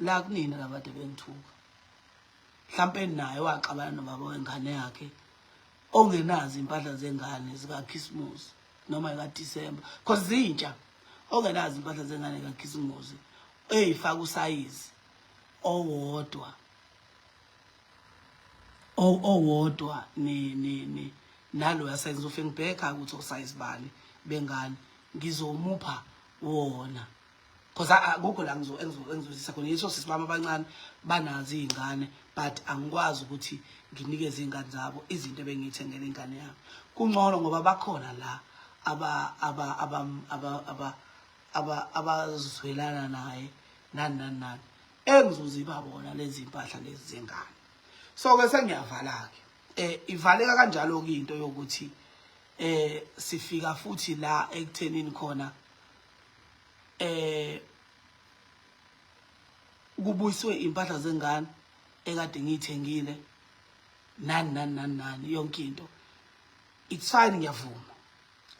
la kunina labade bengithuka, mhlampe naye waxabana nobaba wengane yakhe ongenazo impahla zengane zikaKhisimusi noma ikaDisemba, cause zintsha, ongenazo impahla zengane kaKhisimusi eyifaka usayizi owodwa owodwa ne ne ne naloya sayizi. Ngizofike ngibheka ukuthi osayizi bani bengane ngizomupha wona, cause akukho la engizozisa khona. Yiso sisi bami abancane banazo iy'ngane, but angikwazi ukuthi nginikeze iy'ngane zabo izinto ebengiyithengele ingane yami. Kungcono ngoba bakhona la aba aba aba aba aba aba abazwelana naye nani nani nani, engizoziba bona lezi mpahla lezi zengane. So ke sengiyavala ke, ivaleka kanjalo ke into yokuthi sifika futhi la ekuthenini khona kubuyiswe impahla zengane ekade ngiyithengile nani nani nani nani yonke into. It's fine, ngiyavuma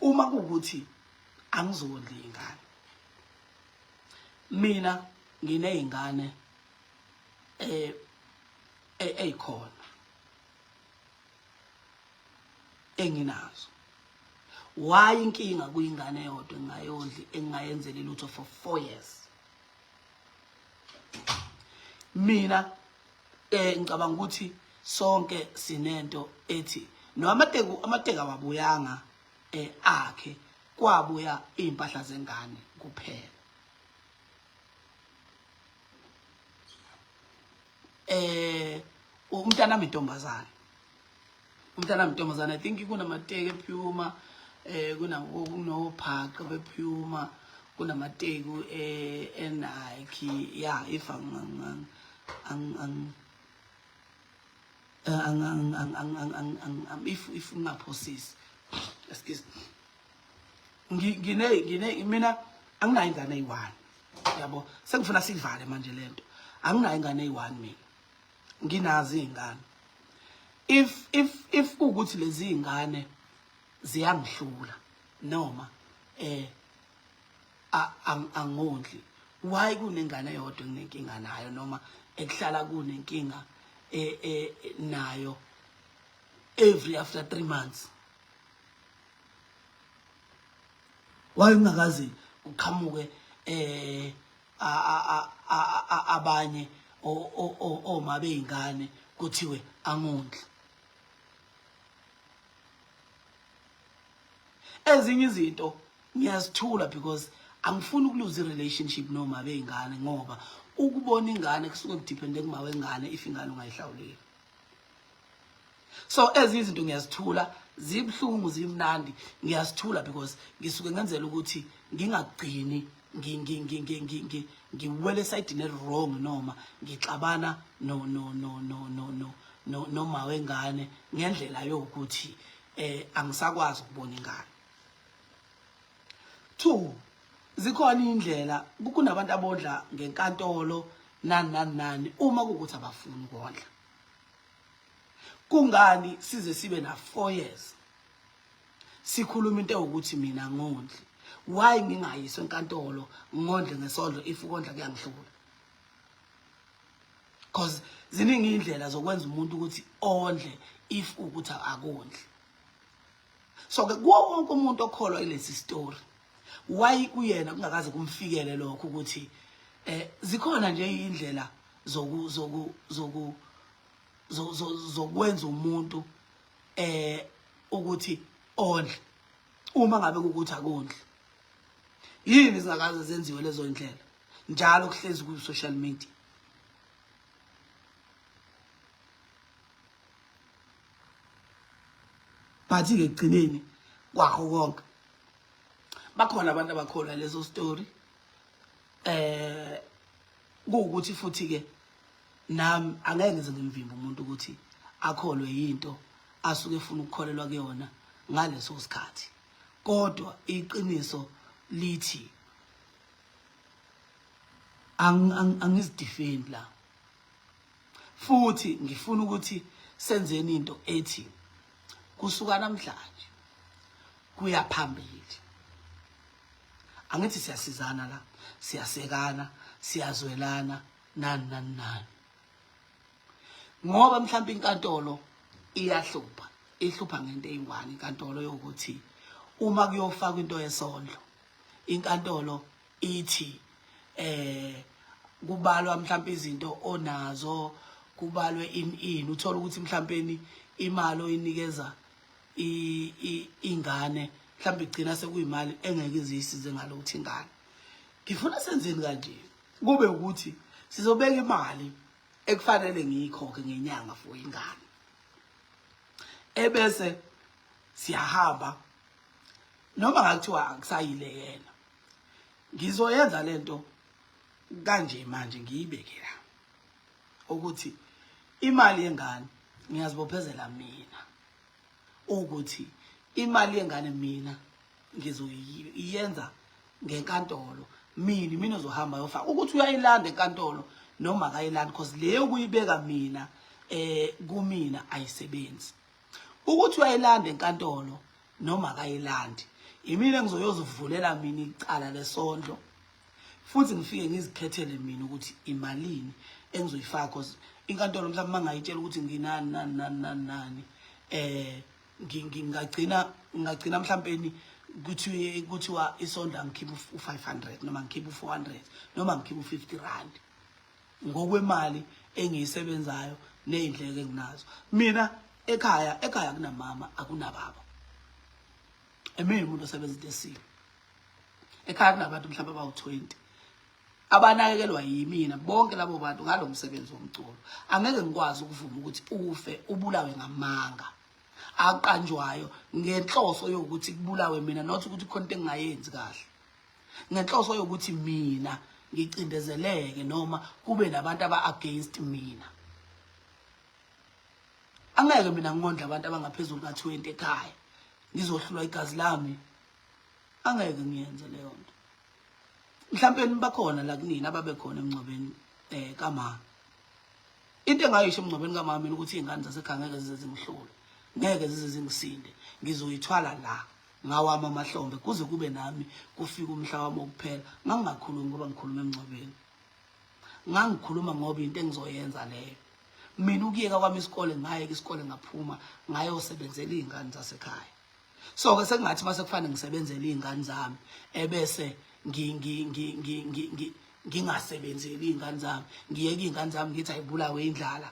uma kuwukuthi angizondli ingane. Mina ngineyingane eyikhona enginazo. Why inkinga kuyingane eyodwa engingayondli, engingayenzeli lutho for 4 years? Mina ngicabanga ukuthi sonke sinento ethi no amateki, amateki awabuyanga akhe, kwabuya impahla zengane kuphela. Umntana wami intombazana, umntana wami intombazana, I think kunamateki ePuma, kunophaqa bePuma, kunamateki eNike. Yeah, if ang ang ang ang ang ang ang ang ang ang ang if ngingaphosisi, excuse, ngine ngine mina anginayo ingane eyi-one, yabo. Sengifuna sivale manje lento. Anginayo ingane eyi-one mina, nginazo iy'ngane. If kuwukuthi lezi iy'ngane ziyangihlula noma angondli, why kunengane eyodwa enginenkinga nayo noma ekuhlala kunenkinga nayo every after 3 months? Why ungakaze uqhamuke abanye oma beyingane kuthiwe angondli? Ezinye izinto ngiyazithula because angifuni ukuluza i-relationship noma beyingane, ngoba ukubona ingane kusuke kudepende kuma wengane if ingane ungayihlawuleli. So ezinye izinto ngiyazithula, zibuhlungu zimnandi, ngiyazithula because ngisuke ngenzela ukuthi ngingagcini ngiwele esayidini wrong noma ngixabana no no no no no no no noma wengane ngendlela yokuthi angisakwazi ukubona ingane. Two, zikhona indlela, kunabantu abondla ngenkantolo nani nani nani uma kuwukuthi abafuni ukondla. Kungani size sibe na 4 years sikhuluma into ewukuthi mina ngondli? Why ngingayiswa enkantolo ngondle ngesondlo if ukondla kuyangihlula? Because ziningi indlela zokwenza umuntu ukuthi ondle if ukuthi akondli. So ke kuwo wonke umuntu okholwa ilesi story, why kuyena kungakaze kumfikele lokho ukuthi zikhona nje indlela zoku zoku zoku zokwenza umuntu ukuthi ondle uma ngabe kukuthi akondli? Yini zingakaze zenziwe lezo ndlela njalo kuhlezi ku social media? But ke ekugcineni kwakho konke bakhona abantu abakholwa lezo story. Kuwukuthi futhi ke nami angeke ngize ngimvimbe umuntu ukuthi akholwe yinto asuke efuna ukukholelwa kuyona ngaleso sikhathi. Kodwa iqiniso lithi angizidefend la. Futhi ngifuna ukuthi senzeni into ethi kusuka namhlanje kuya phambili. Angithi siyasizana la, siyasekana, siyazwelana nani nani nani. Ngoba mhlawumbe inkantolo iyahlupha, ihlupha ngento eyi-one inkantolo yokuthi uma kuyofakwa into yesondlo, inkantolo ithi eh kubalwa mhlawumbe izinto onazo, kubalwe in in uthola ukuthi mhlawumbe imali oyinikeza ingane mhlawumbe igcina sekuyimali engeke iziyisize ngalokuthi ingane. Ngifuna senzeni kanje kube ukuthi sizobeka imali ekufanele ngiyikhokhe ngenyanga for ingane, ebese siyahamba noma ngakuthiwa akusayile yena. Ngizoyenza lento kanje manje, ngiyibeke la ukuthi imali yengane ngiyazibophezela mina ukuthi imali yengane mina ngizoyenza ngenkantolo. Mina ozohamba yofaka ukuthi uyayilanda enkantolo noma akayilandi, because le ukuyibeka mina kumina ayisebenzi. Ukuthi uyayilanda enkantolo noma akayilandi, imina engizoyozivulela mina icala lesondlo, futhi ngifike ngizikhethele mina ukuthi imalini engizoyifaka, because inkantolo mhlawumbe mangayitshela ukuthi nginani nani nani nani nani, ngingagcina mhlawumbe kuthi kuthiwa isondlo angikhiphe u500 noma ngikhiphe u400 noma ngikhiphe u50 rand ngokwemali engiyisebenzayo nezindleko enginazo. Mina ekhaya akunamama, akunababa, emini umuntu osebenza into esile. Ekhaya kunabantu mhlawumbe abawu-20 abanakekelwa yimina, bonke labo bantu ngalo msebenzi womculo. Angeke ngikwazi ukuvuma ukuthi ufe ubulawe ngamanga aqanjwayo ngenhloso yokuthi kubulawe mina, not ukuthi khona into engingayenzi kahle, ngenhloso yokuthi mina ngicindezeleke noma kube nabantu aba-against mina. Angeke mina ngondle abantu abangaphezulu ka-20 ekhaya, ngizohlulwa igazi lami. Angeke ngiyenze leyo nto. Mhlawumbe bakhona la kunina ababekhona emngcwabeni kama. Into engayisho emngcwabeni kamama mina ukuthi iy'ngane zasekhaya ngeke zize zingihlule, ngeke zize zingisinde, ngizoyithwala la ngawami amahlombe kuze kube nami kufika umhla wami wokuphela. Ngangingakhulumi ngoba ngikhuluma emngcwabeni, ngangikhuluma ngoba into engizoyenza leyo. Mina ukuyeka kwami isikole, ngayeka isikole ngaphuma ngayosebenzela iy'ngane zasekhaya. So ke sekungathi mase kufanele ngisebenzele iy'ngane zami, ebese ngingasebenzeli iy'ngane zami, ngiyeke iy'ngane zami ngithi ayibulawe indlala,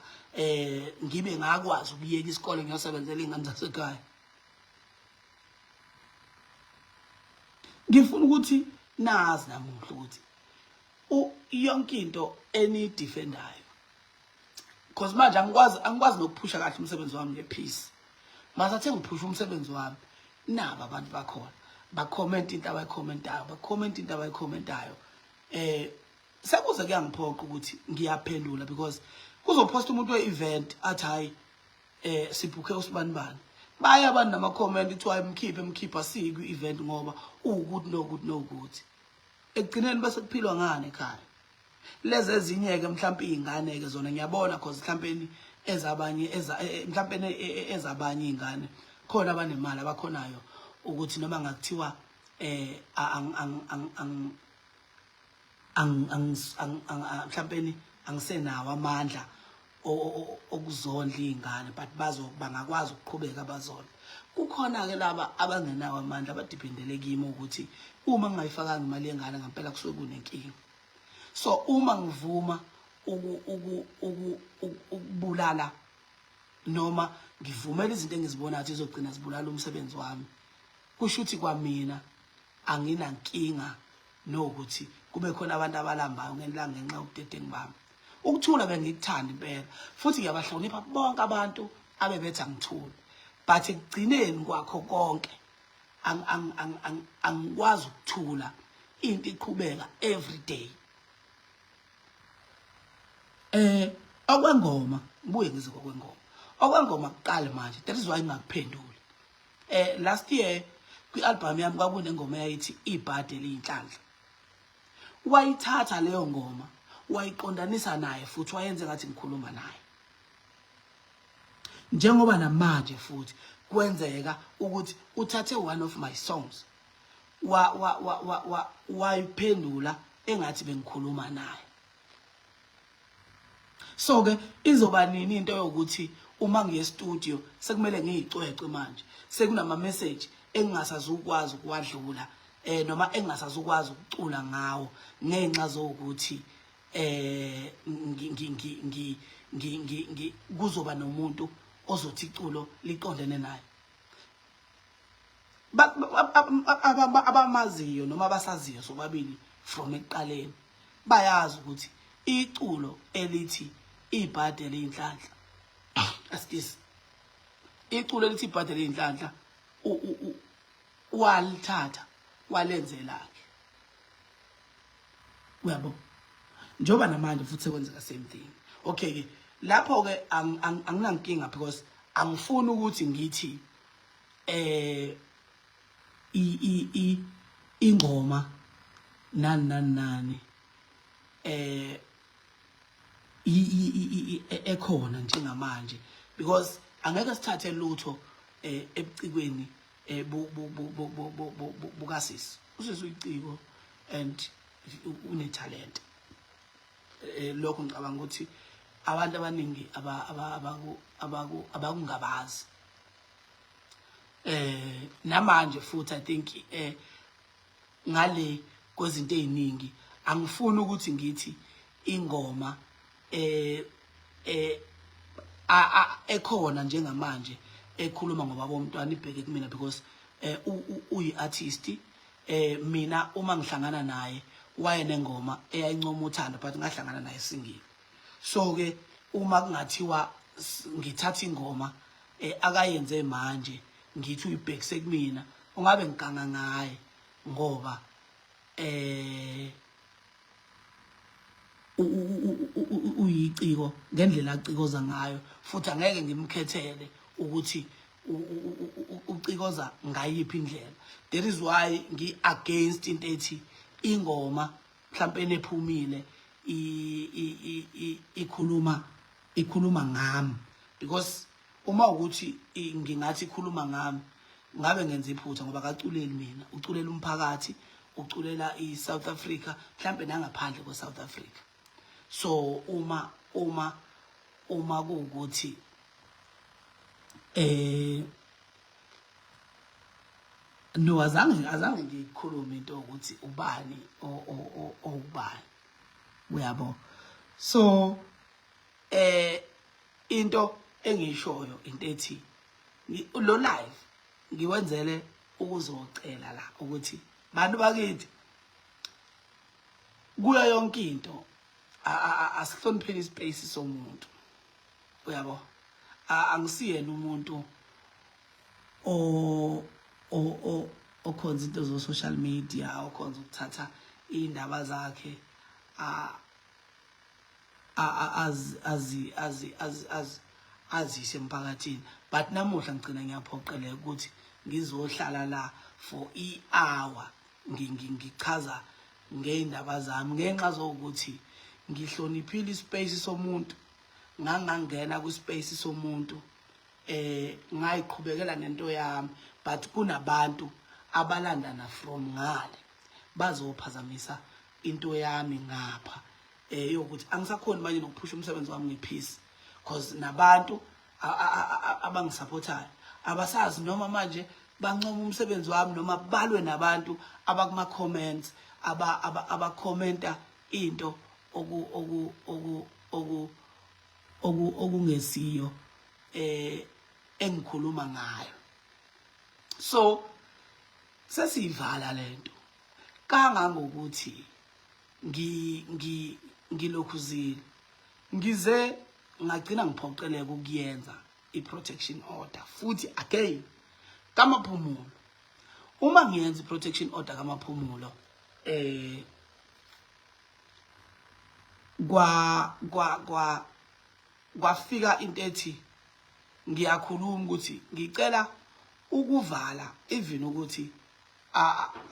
ngibe ngakwazi ukuyeka isikole ngiyosebenzela iy'ngane zasekhaya. Ngifuna ukuthi nazi namuhla ukuthi yonke into eniyidefendayo, because manje angikwazi nokuphusha kahle umsebenzi wami ngepeace. Masathe ngiphusha umsebenzi wami, naba abantu bakhona ba-comment into abayikhomentayo, ba-comment into abayikhomentayo. Sekuze kuyangiphoqa ukuthi ngiyaphendula, because kuzophosta umuntu we-event athi hayi sibhukhe usibanibani, baya abantu nama-comment kuthiwa mkhiphe mkhiphe asiyi kwi-event ngoba uwukuthi nokuthi nokuthi. Ekugcineni bese kuphilwa ngani ekhaya? Lezi ezinye-ke mhlawumpe iy'ngane-ke zona ngiyabona, cause mhlampeni ezabanye mhlampeni ezabanye iy'ngane khona abanemali abakhonayo ukuthi noma ngakuthiwa mhlampeni angisenawo amandla okuzondla iy'ngane, but bangakwazi ukuqhubeka bazondla. Kukhona-ke laba abangenawo amandla abadiphendele kimi ukuthi uma ngingayifakanga imali yengane ngempela kusuke kunenkinga. So uma ngivuma ukubulala noma ngivumela izinto engizibona ukuthi izogcina zibulala umsebenzi wami, kusho ukuthi kwamina anginankinga nokuthi kube khona abantu abalambayo ngenxa yobudedengu bami. Ukuthula bengikuthanda impela, futhi ngiyabahlonipha bonke abantu abebethi angithule, but ekugcineni kwakho konke angikwazi ukuthula, into iqhubeka every day. Okwengoma, ngibuye ngize kokwengoma. Okwengoma kuqala manje, that is why ngingakuphenduli. Last year kwi-album yami kwakunengoma eyayithi Ibhadi Eliyinhlanhla. Wayithatha leyo ngoma wayiqondanisa naye futhi wayenze ngathi ngikhuluma naye. Njengoba namanje futhi kwenzeka ukuthi uthathe one of my songs wa wa wa wa, wa wayiphendula engathi bengikhuluma naye. So ke izoba nini into yokuthi uma ngiye studio sekumele ngiyicwecwe manje, sekunama message engingasazukwazi ukuwadlula noma engingasazukwazi ukucula ngawo ngenxa zokuthi ngi ngi ngi ngi ngi ngi kuzoba nomuntu ozothi iculo liqondene naye. Abamaziyo noma abasaziyo sobabili from ekuqaleni bayazi ukuthi iculo elithi Ibhadi Eliyinhlanhla, asikisi, iculo elithi Ibhadi Eliyinhlanhla walithatha walenzelakhe, uyabo, njengoba namanje futhi sekwenzeka same thing. Okay ke, lapho ke anginankinga because angifuni ukuthi ngithi i i i ingoma nani nani nani ekhona njengamanje, because angeke sithathe lutho ebucikweni bukasisi. Usisi uyiciko and une talent. Lokho ngicabanga ukuthi abantu abaningi abakungabazi. Namanje futhi I think ngale kwezinto eziningi angifuni ukuthi ngithi ingoma ekhona njengamanje ekhuluma ngoba bomntwana ibheke kumina, because uyi artist. Mina uma ngihlangana naye waye nengoma eyayincoma uthando, but ngahlangana naye single. So ke uma kungathiwa ngithatha ingoma akayenze manje ngithi uyibhekise kumina, ungabe ngiganga ngaye ngoba uyiciko ngendlela acikoza ngayo, futhi angeke ngimkhethele ukuthi ucikoza ngayiphi indlela. That is why ngi against into ethi ingoma mhlawumbe ephumile ikhuluma ngami, because uma ukuthi ngingathi ikhuluma ngami ngabe ngenza iphutha, ngoba akaculeli mina, uculela umphakathi, uculela iSouth Africa, mhlambe nangaphandle kweSouth Africa. So uma kuwukuthi no, azange ngikhulume into ukuthi ubani owubani, uyabo. So into engishoyo into ethi lo live ngiwenzele ukuzocela la ukuthi bantu bakithi, kuyo yonke into asihlonipheni ispace somuntu, uyabo. Angisiyena umuntu o o okhonza into zo social media, okhonza ukuthatha indaba zakhe a azi azi azi azi azi azise emphakathini, but namuhla ngigcina ngiyaphoqeleka ukuthi ngizohlala la for i-hour ngichaza ngey'ndaba zami ngenxa zokuthi ngihloniphile ispace somuntu. Ngangangena kwispace somuntu ngayiqhubekela nento yami, but kunabantu abalandana from ngale bazophazamisa into yami ngapha yokuthi angisakhoni manje nokuphusha umsebenzi wami ngepeace, cause nabantu abangisupportayo abasazi noma manje bancoma umsebenzi wami noma balwe nabantu abakuma comments aba abacommenta into oku oku oku oku oku okungesiyo engikhuluma ngayo. So sesiyivala lento kangangokuthi ngi ngi ngilokhuzile ngize ngagcina ngiphoqeleka ukuyenza i-protection order futhi again kaMaphumulo. Uma ngiyenza i-protection order kaMaphumulo, Kwa kwa kwa kwafika into ethi ngiyakhuluma ukuthi ngicela ukuvala even ukuthi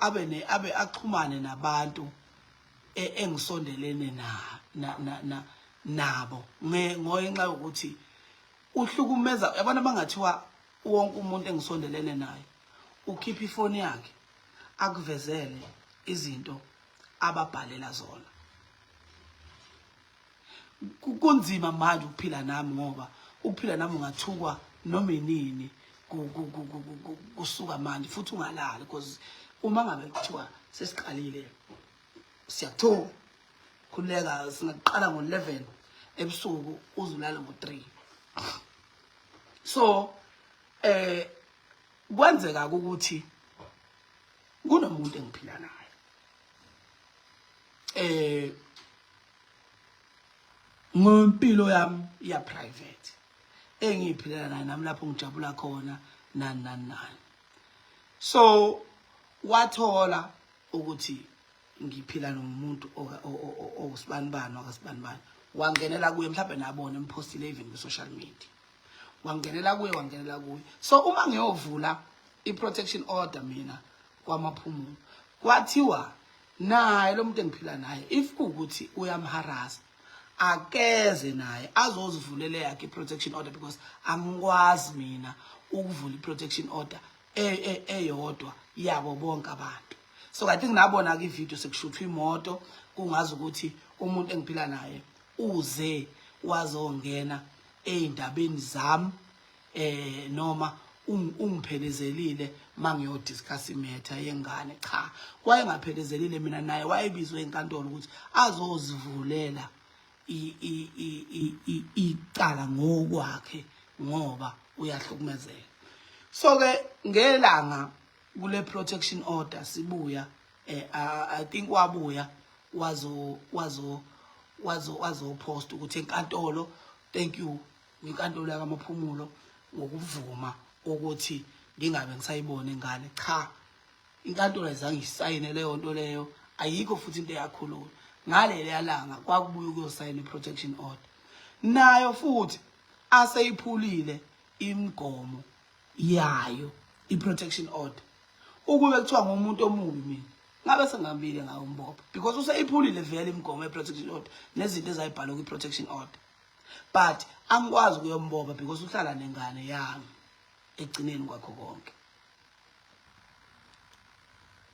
abe ne abe axhumane nabantu engisondelene na na na nabo ngenxa yokuthi uhlukumeza yabona bangathiwa wonke umuntu engisondelene naye ukhipha ifoni yakhe akuvezele izinto ababhalela zona. Kunzima manje ukuphila nami ngoba ukuphila nami ungathukwa noma inini kusuka manje futhi ungalali because uma ngabe kuthiwa sesiqalile siyakuthuka. Khululeka, singaqala ngo-11 ebusuku uzulale ngo-3. So kwenzeka ukuthi kunomuntu engiphila naye ngempilo yami ya private engiyiphilela naye nami lapho ngijabula khona nani nani nani. So wathola ukuthi ngiphila nomuntu owusibanibani wakasibanibani, wangenela kuye, mhlawumbe nabona emphostile even kwi-social media, wangenela kuye, wangenela kuye. So uma ngiyovula i-protection order mina kwaMaphumulo, kwathiwa naye lo muntu engiphila naye if kuwukuthi uyamharasa akeze naye azozivulela yakhe i-protection order, because angikwazi mina ukuvula i-protection order eyodwa yabo bonke abantu. So I think nabona ke ivideo sekushuthwa imoto, kungazi ukuthi umuntu engiphila naye uze wazongena ey'ndabeni zami noma ungiphelezelile mangiyodiscuss imatter yengane. Cha, wayengaphelezelile, mina naye wayebizwe enkantolo ukuthi azozivulela icala ngokwakhe ngoba uyahlukumezeka. So ke ngelanga kule protection order sibuya, I think wabuya wazo wazo wazo wazopost ukuthi enkantolo thank you inkantolo yakaMaphumulo ngokuvuma ukuthi ngingabe ngisayibona ingane. Cha, inkantolo ayizange isayine leyo nto leyo, ayikho futhi into eyakhuluma ngaleli yalanga. Kwakubuya ukuyosayina i-protection order nayo futhi aseyiphulile imigomo yayo i-protection order. Ukube kuthiwa ngumuntu omubi mina ngabe sengihambile ngayombopha, because useyiphulile vele imigomo ye-protection order nezinto ezayibhalwe kwi-protection order, but angikwazi ukuyombopha because uhlala nengane yami. Egcineni kwakho konke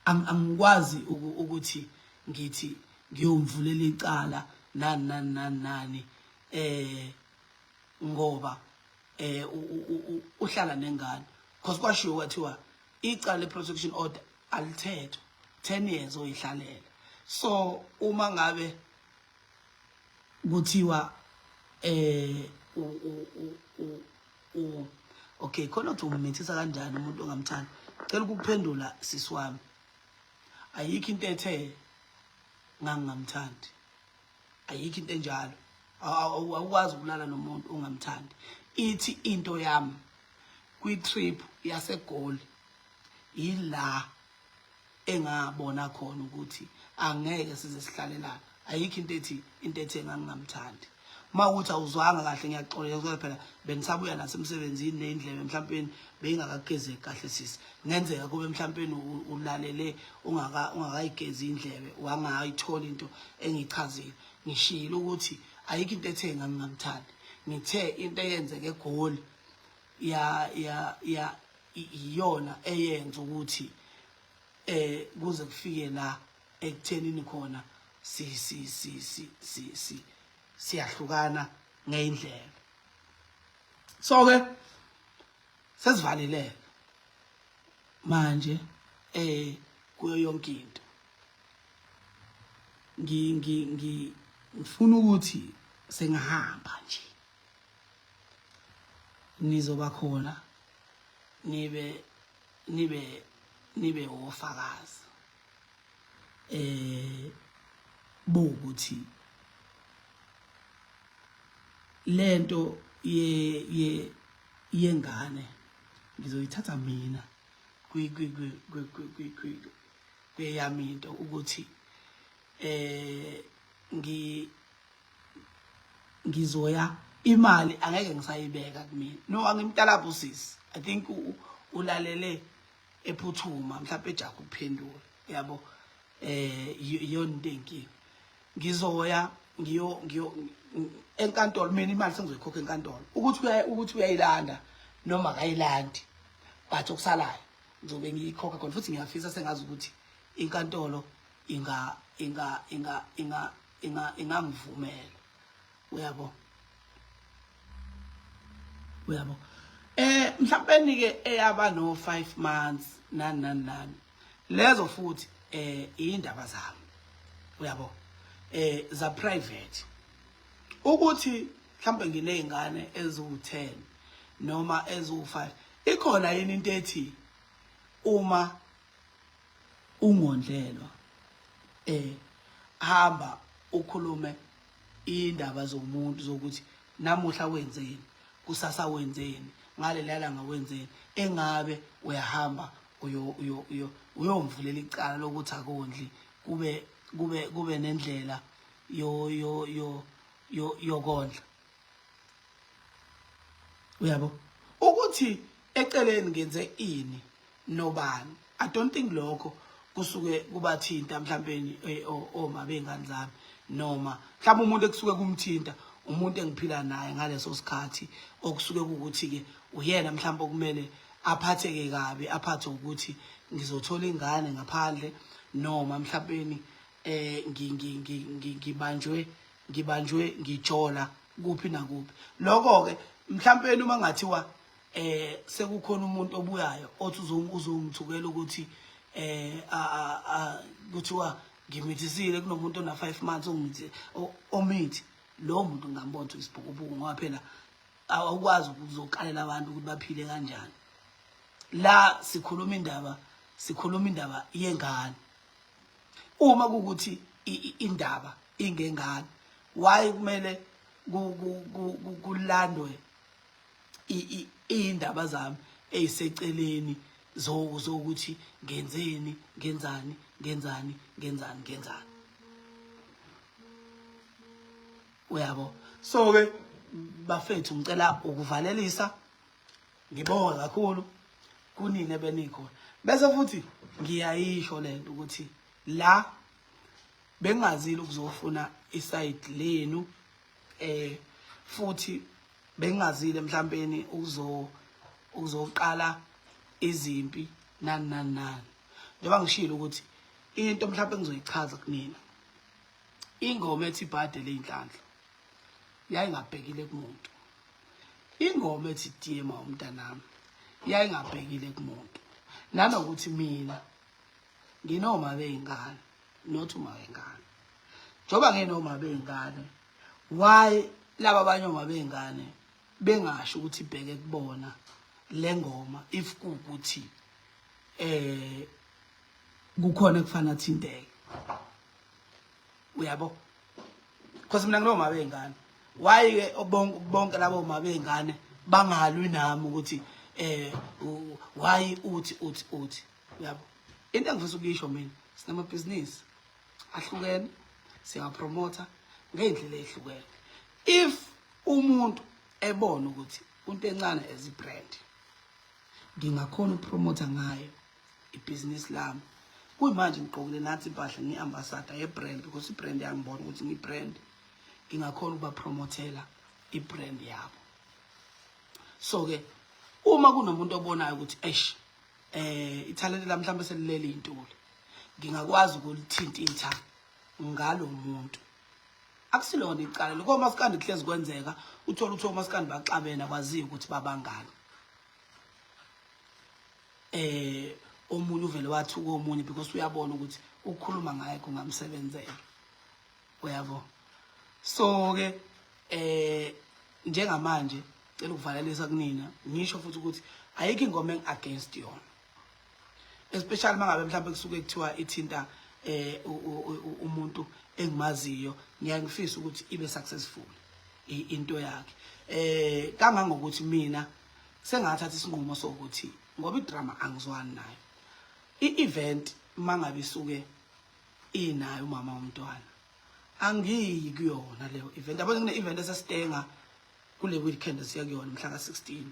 angikwazi ukuthi ngithi ngiyomvulela icala nani nani nani nani ngoba uhlala nengane, because kwashiwo kwathiwa icala le-protection order alithethwa 10 years oyihlalela. So uma ngabe kuthiwa u okay khona uthi umithisa kanjani umuntu ongamthandi, cela ukuphendula sisi wami, ayikho into ethe ngangingamthandi, ayikho into enjalo. Awukwazi ukulala nomuntu ongamthandi. Ithi into yami kwi-trip yaseGoli yila engabona khona ukuthi angeke size sihlalelana. Ayikho into ethi into ethe ngangingamthandi. Uma ukuthi awuzwanga kahle ngiyaxolisa, kodwa phela bengisabuya nasemsebenzini ney'ndlebe mhlampeni beyingakagezeki kahle sisi, ngenzeka kube mhlampeni ulalele ungakayigezi indlebe wangayithola into engiyichazile. Ngishilo ukuthi ayikho into ethe ngangingamthandi, ngithe into eyenzeke eGoli ya ya ya iyona eyenza ukuthi kuze kufike la ekuthenini khona si si si si si si siyahlukana ngeyindlela. So ke sesivalile manje kuyo yonke into. Ngi ngi ngi ngifuna ukuthi sengihamba nje nizoba khona nibe nibe nibe ofakazi bokuthi lento ye ye yengane ngizoyithatha mina kwi kwi kwi kwi kwi kweyami into ukuthi ngi Ngizoya, imali angeke ngisayibeka kumina. No, angimtalapha usisi. I think ulalele ephuthuma, mhlawumbe ejaha ukuphendula, yabo. Iyona into enkinga. Ngizoya ngiyo ngiyo enkantolo mina, imali sengizoyikhokha enkantolo, ukuthi uyayilanda noma akayilandi, but okusalayo ngizobe ngiyikhokha khona. Futhi ngiyafisa sengazi ukuthi inkantolo inga inga inga inga inga ingangivumela, uyabo, uyabo. Mhlawumbe ke eyaba no 5 months, nani nani nani, lezo futhi indaba zami, uyabo, za private, ukuthi mhlawumbe nginezingane eziwu10 noma eziwu5. Ikhona yini into ethi uma ungondlelwa hamba ukhulume indaba zomuntu, zokuthi namuhla wenzeni, kusasa wenzeni, ngalela langa wenzeni, engabe uyahamba uyo uyo uyo uyomvulela icala lokuthi akondli, kube nendlela yo yo yo yo yokondla, uyabo, ukuthi eceleni ngenze ini nobani? I don't think lokho kusuke kubathinta mhlawumbe oma bengane zami, noma mhlawumbe umuntu ekusuke kumthinta umuntu engiphila naye ngaleso sikhathi, okusuke kukuthi ke uyena mhlawumbe okumele aphatheke kabi, aphathe ukuthi ngizothola ingane ngaphandle, noma mhlawumbe ngibanjwe ngijola kuphi nakuphi. Lokho ke mhlawumbe uma ngathiwa sekukhona umuntu obuyayo othi uzongithukela ukuthi kuthiwa ngimithisile, kunomuntu ona 5 months ongithi omithi, lo muntu ngambona ukuthi isibhukubuku, ngoba phela awukwazi ukuzokalela abantu ukuthi baphile kanjani. La sikhuluma indaba yengane. Uma kukuthi indaba ingengane, why kumele kulandwe iy'ndaba zami ey'seceleni zokuthi ngenzeni, ngenzani, ngenzani, ngenzani, ngenzani, uyabo? So ke bafethu, ngicela ukuvalelisa, ngibonga kakhulu kunini ebenikhona. Bese futhi ngiyayisho lento ukuthi la bengazile ukuzofuna iside lenu, futhi bengazile mhlawumbe ukuzoqala izimpi, nani nani nani. Njengoba ngishilo ukuthi into mhlawumbe ngizoyichaza kunina, ingoma ethi "Ibhade Leyinhlanhla" yayingabhekile kumuntu, ingoma ethi "Diyema umntanami" yayingabhekile kumuntu, nanokuthi mina nginoma beyingane, not uma wengane. Njengoba nginoma beyingane, why laba abanye oma beyingane bengasho ukuthi ibheke kubona le ngoma, if kuwukuthi kukhona ekufana thinteke, uyabo? Because mina nginoma beyingane, why ke bonke labo ma beyingane bangalwi nami ukuthi why uthi uthi uthi, uyabo? Into engifisa ukuyisho mina, sinamabhizinisi ahlukene, siyapromotha ngey'ndlela ey'hlukene. If umuntu ebona ukuthi unto encane as i-brand ngingakhona ukupromotha ngayo ibhizinisi lami, kuyimanje ngigqokile nathi impahla, ngiyi-ambassador ye-brand, because i-brand yangibona ukuthi ngiyi-brand, ngingakhona ukubapromothela i-brand yabo. So-ke uma kunomuntu obonayo ukuthi eish, ithalente lami mhlawumbe selilele intuli, ngingakwazi ukulithintitha ngalo muntu, akusilona icala lokho. Masikandi kuhlezi kwenzeka, uthola ukuthi omasikandi baxabene, kwaziyo ukuthi babangani, omunye uvele wathuka omunye because uyabona ukuthi ukukhuluma ngaye kungamsebenzela, uyabo? So ke njengamanje cela ukuvalelisa kunina, ngisho futhi ukuthi ayikho ingoma engi-against yona, especially mangabe mhlawumbe kusuke kuthiwa ithinta umuntu engimaziyo. Ngiyangifisa ukuthi ibe successful into yakhe, kangangokuthi mina sengathatha isinqumo sokuthi ngoba idrama angizwani nayo, i-event mangabe isuke inayo umama womntwana. Angiyi kuyona leyo event. Yabona kune-event eseStanger kule weekend esiya kuyona mhla ka-16.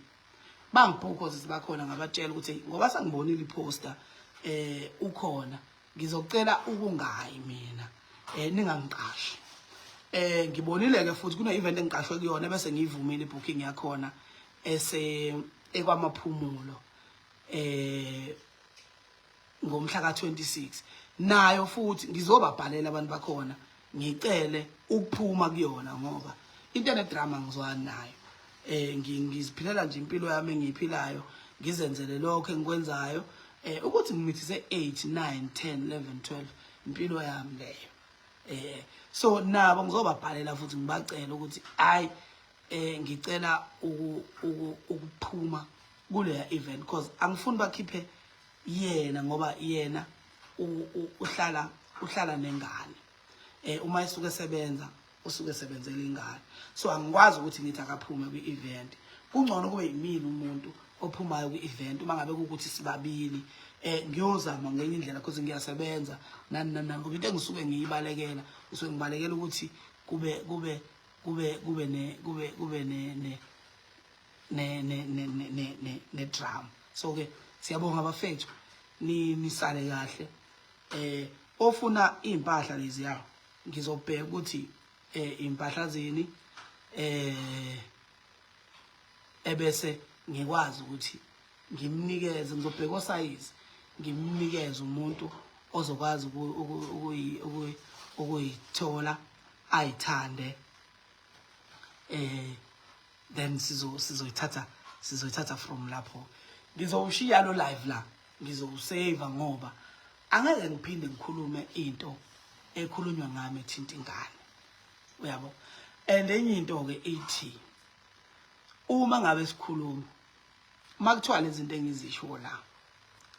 Bangibhukha osisi bakhona, ngabatshela ukuthi ngoba sengibonile iposter ukhona, ngizocela ukungayi mina, ningangiqashi. Ngibonile ke futhi kune event engiqashwe kuyona bese ngiyivumile ibooking yakhona ese ekwamaphumulo ngomhla ka-26. Nayo futhi ngizobabhalela abantu bakhona ngicele ukuphuma kuyona ngoba into ene-drama ngizwani nayo. Ngiziphilela nje impilo yami engiyiphilayo, ngizenzele lokho engikwenzayo. Ukuthi ngimithise 8 9 10 11 12, impilo yami leyo. So nabo ngizobabhalela futhi ngibacela ukuthi hayi, ngicela ukuphuma kuleya event because angifuni bakhiphe yena ngoba yena uhlala nengane. Uma esuke esebenza, usuke esebenzela ingane, so angikwazi ukuthi ngithi akaphume kwi-event. Kungcono kube yimina umuntu ophumayo kwi-event uma ngabe kuwukuthi sibabili. Ngiyozama ngenye indlela because ngiyasebenza nani nani nani, ngoba into engisuke ngiyibalekela, ngisuke ngibalekela ukuthi kube ne kube kube ne ne ne ne ne ne ne ne drama. So ke siyabonga bafethu, ni nisale kahle. Ofuna impahla lezi yawo, ngizobheka ukuthi impahla zini ebese ngikwazi ukuthi ngimnikeze. Ngizobheka osayizi, ngimnikeze umuntu ozokwazi ukuyithola ayithande, then sizoyithatha from lapho. Ngizowushiya lo live la, ngizowusave ngoba angeke ngiphinde ngikhulume into ekhulunywa ngami ethinta ingane, uyabo. And enye into ke ithi uma ngabe sikhuluma, makuthiwa lezi zinto engizisho la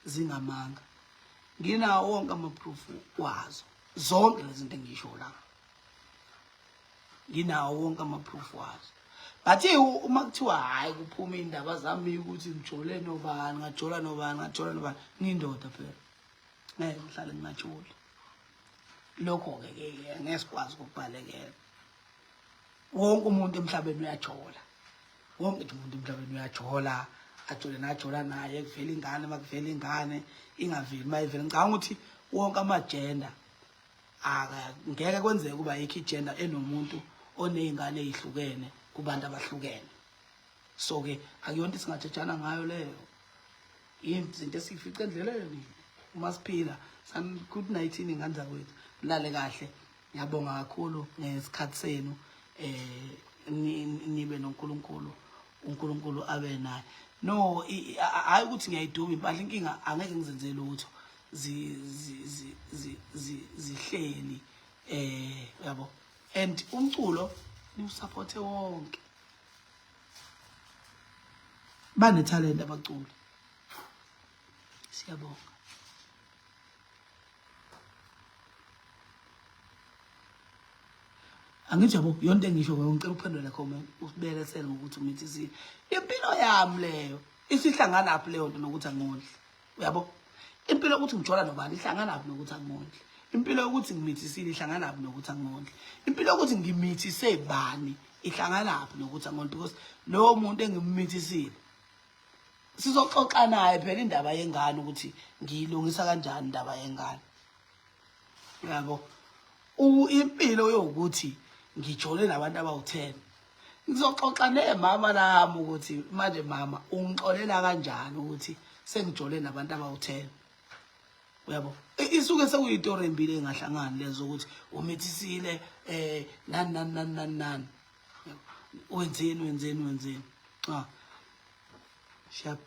zingamanga, nginawo wonke ama-proof wazo zonke lezi zinto engisho la, nginawo wonke ama-proof wazo. But uma kuthiwa hhayi, kuphuma iy'ndaba zami ukuthi ngijole nobani, ngajola nobani, ngajola nobani, ngiyindoda phela, ngeke ngihlale ngingajoli. Lokho-ke ke ngeke sikwazi ukukubalekela. Wonke umuntu emhlabeni uyajola, wonke nje umuntu emhlabeni uyajola, ajole najola naye, kuvela ingane, makuvela ingane, ingaveli mayivela. Ngicabanga ukuthi wonke ama-gender, ngeke kwenzeke kuba yikho igender enomuntu oney'ngane ey'hlukene kubantu abahlukene. So-ke akuyonto singajajana ngayo leyo, izinto esiyifica endleleni uma siphila. Good night ingane zakwethu, nilale kahle. Ngiyabonga kakhulu ngesikhathi senu. Nibe noNkulunkulu, uNkulunkulu abe naye. No, hayi ukuthi ngiyayiduba impahla, inkinga angeke ngizenze lutho, zihleli, uyabo. And umculo niwusupporte wonke, bane talent abaculi. Siyabonga. Angithi yabo yonke engisho, ngicela uphendule comment, usibelesele ngokuthi umithisile. Impilo yami leyo, isihlangana phi leyo nto nokuthi angondli? Uyabo, impilo yokuthi ngijola nobani ihlangana phi nokuthi angondli? Impilo yokuthi ngimithisile ihlangana phi nokuthi angondli? Impilo yokuthi ngimithise bani ihlangana phi nokuthi angondli? Because lowo muntu engimmithisile sizoxoxa naye phela indaba yengane, ukuthi ngiyilungisa kanjani indaba yengane, yabo. Impilo yokuthi ngijole nabantu abawu-10, ngizoxoxa nemama lami ukuthi manje mama ungixolela kanjani ukuthi sengijole nabantu abawu-10, uyabo. Isuke sekuyitori embili engahlangani lezo, ukuthi umithisile nani nani nani nani nani, wenzeni wenzeni wenzeni. Cha, sharp.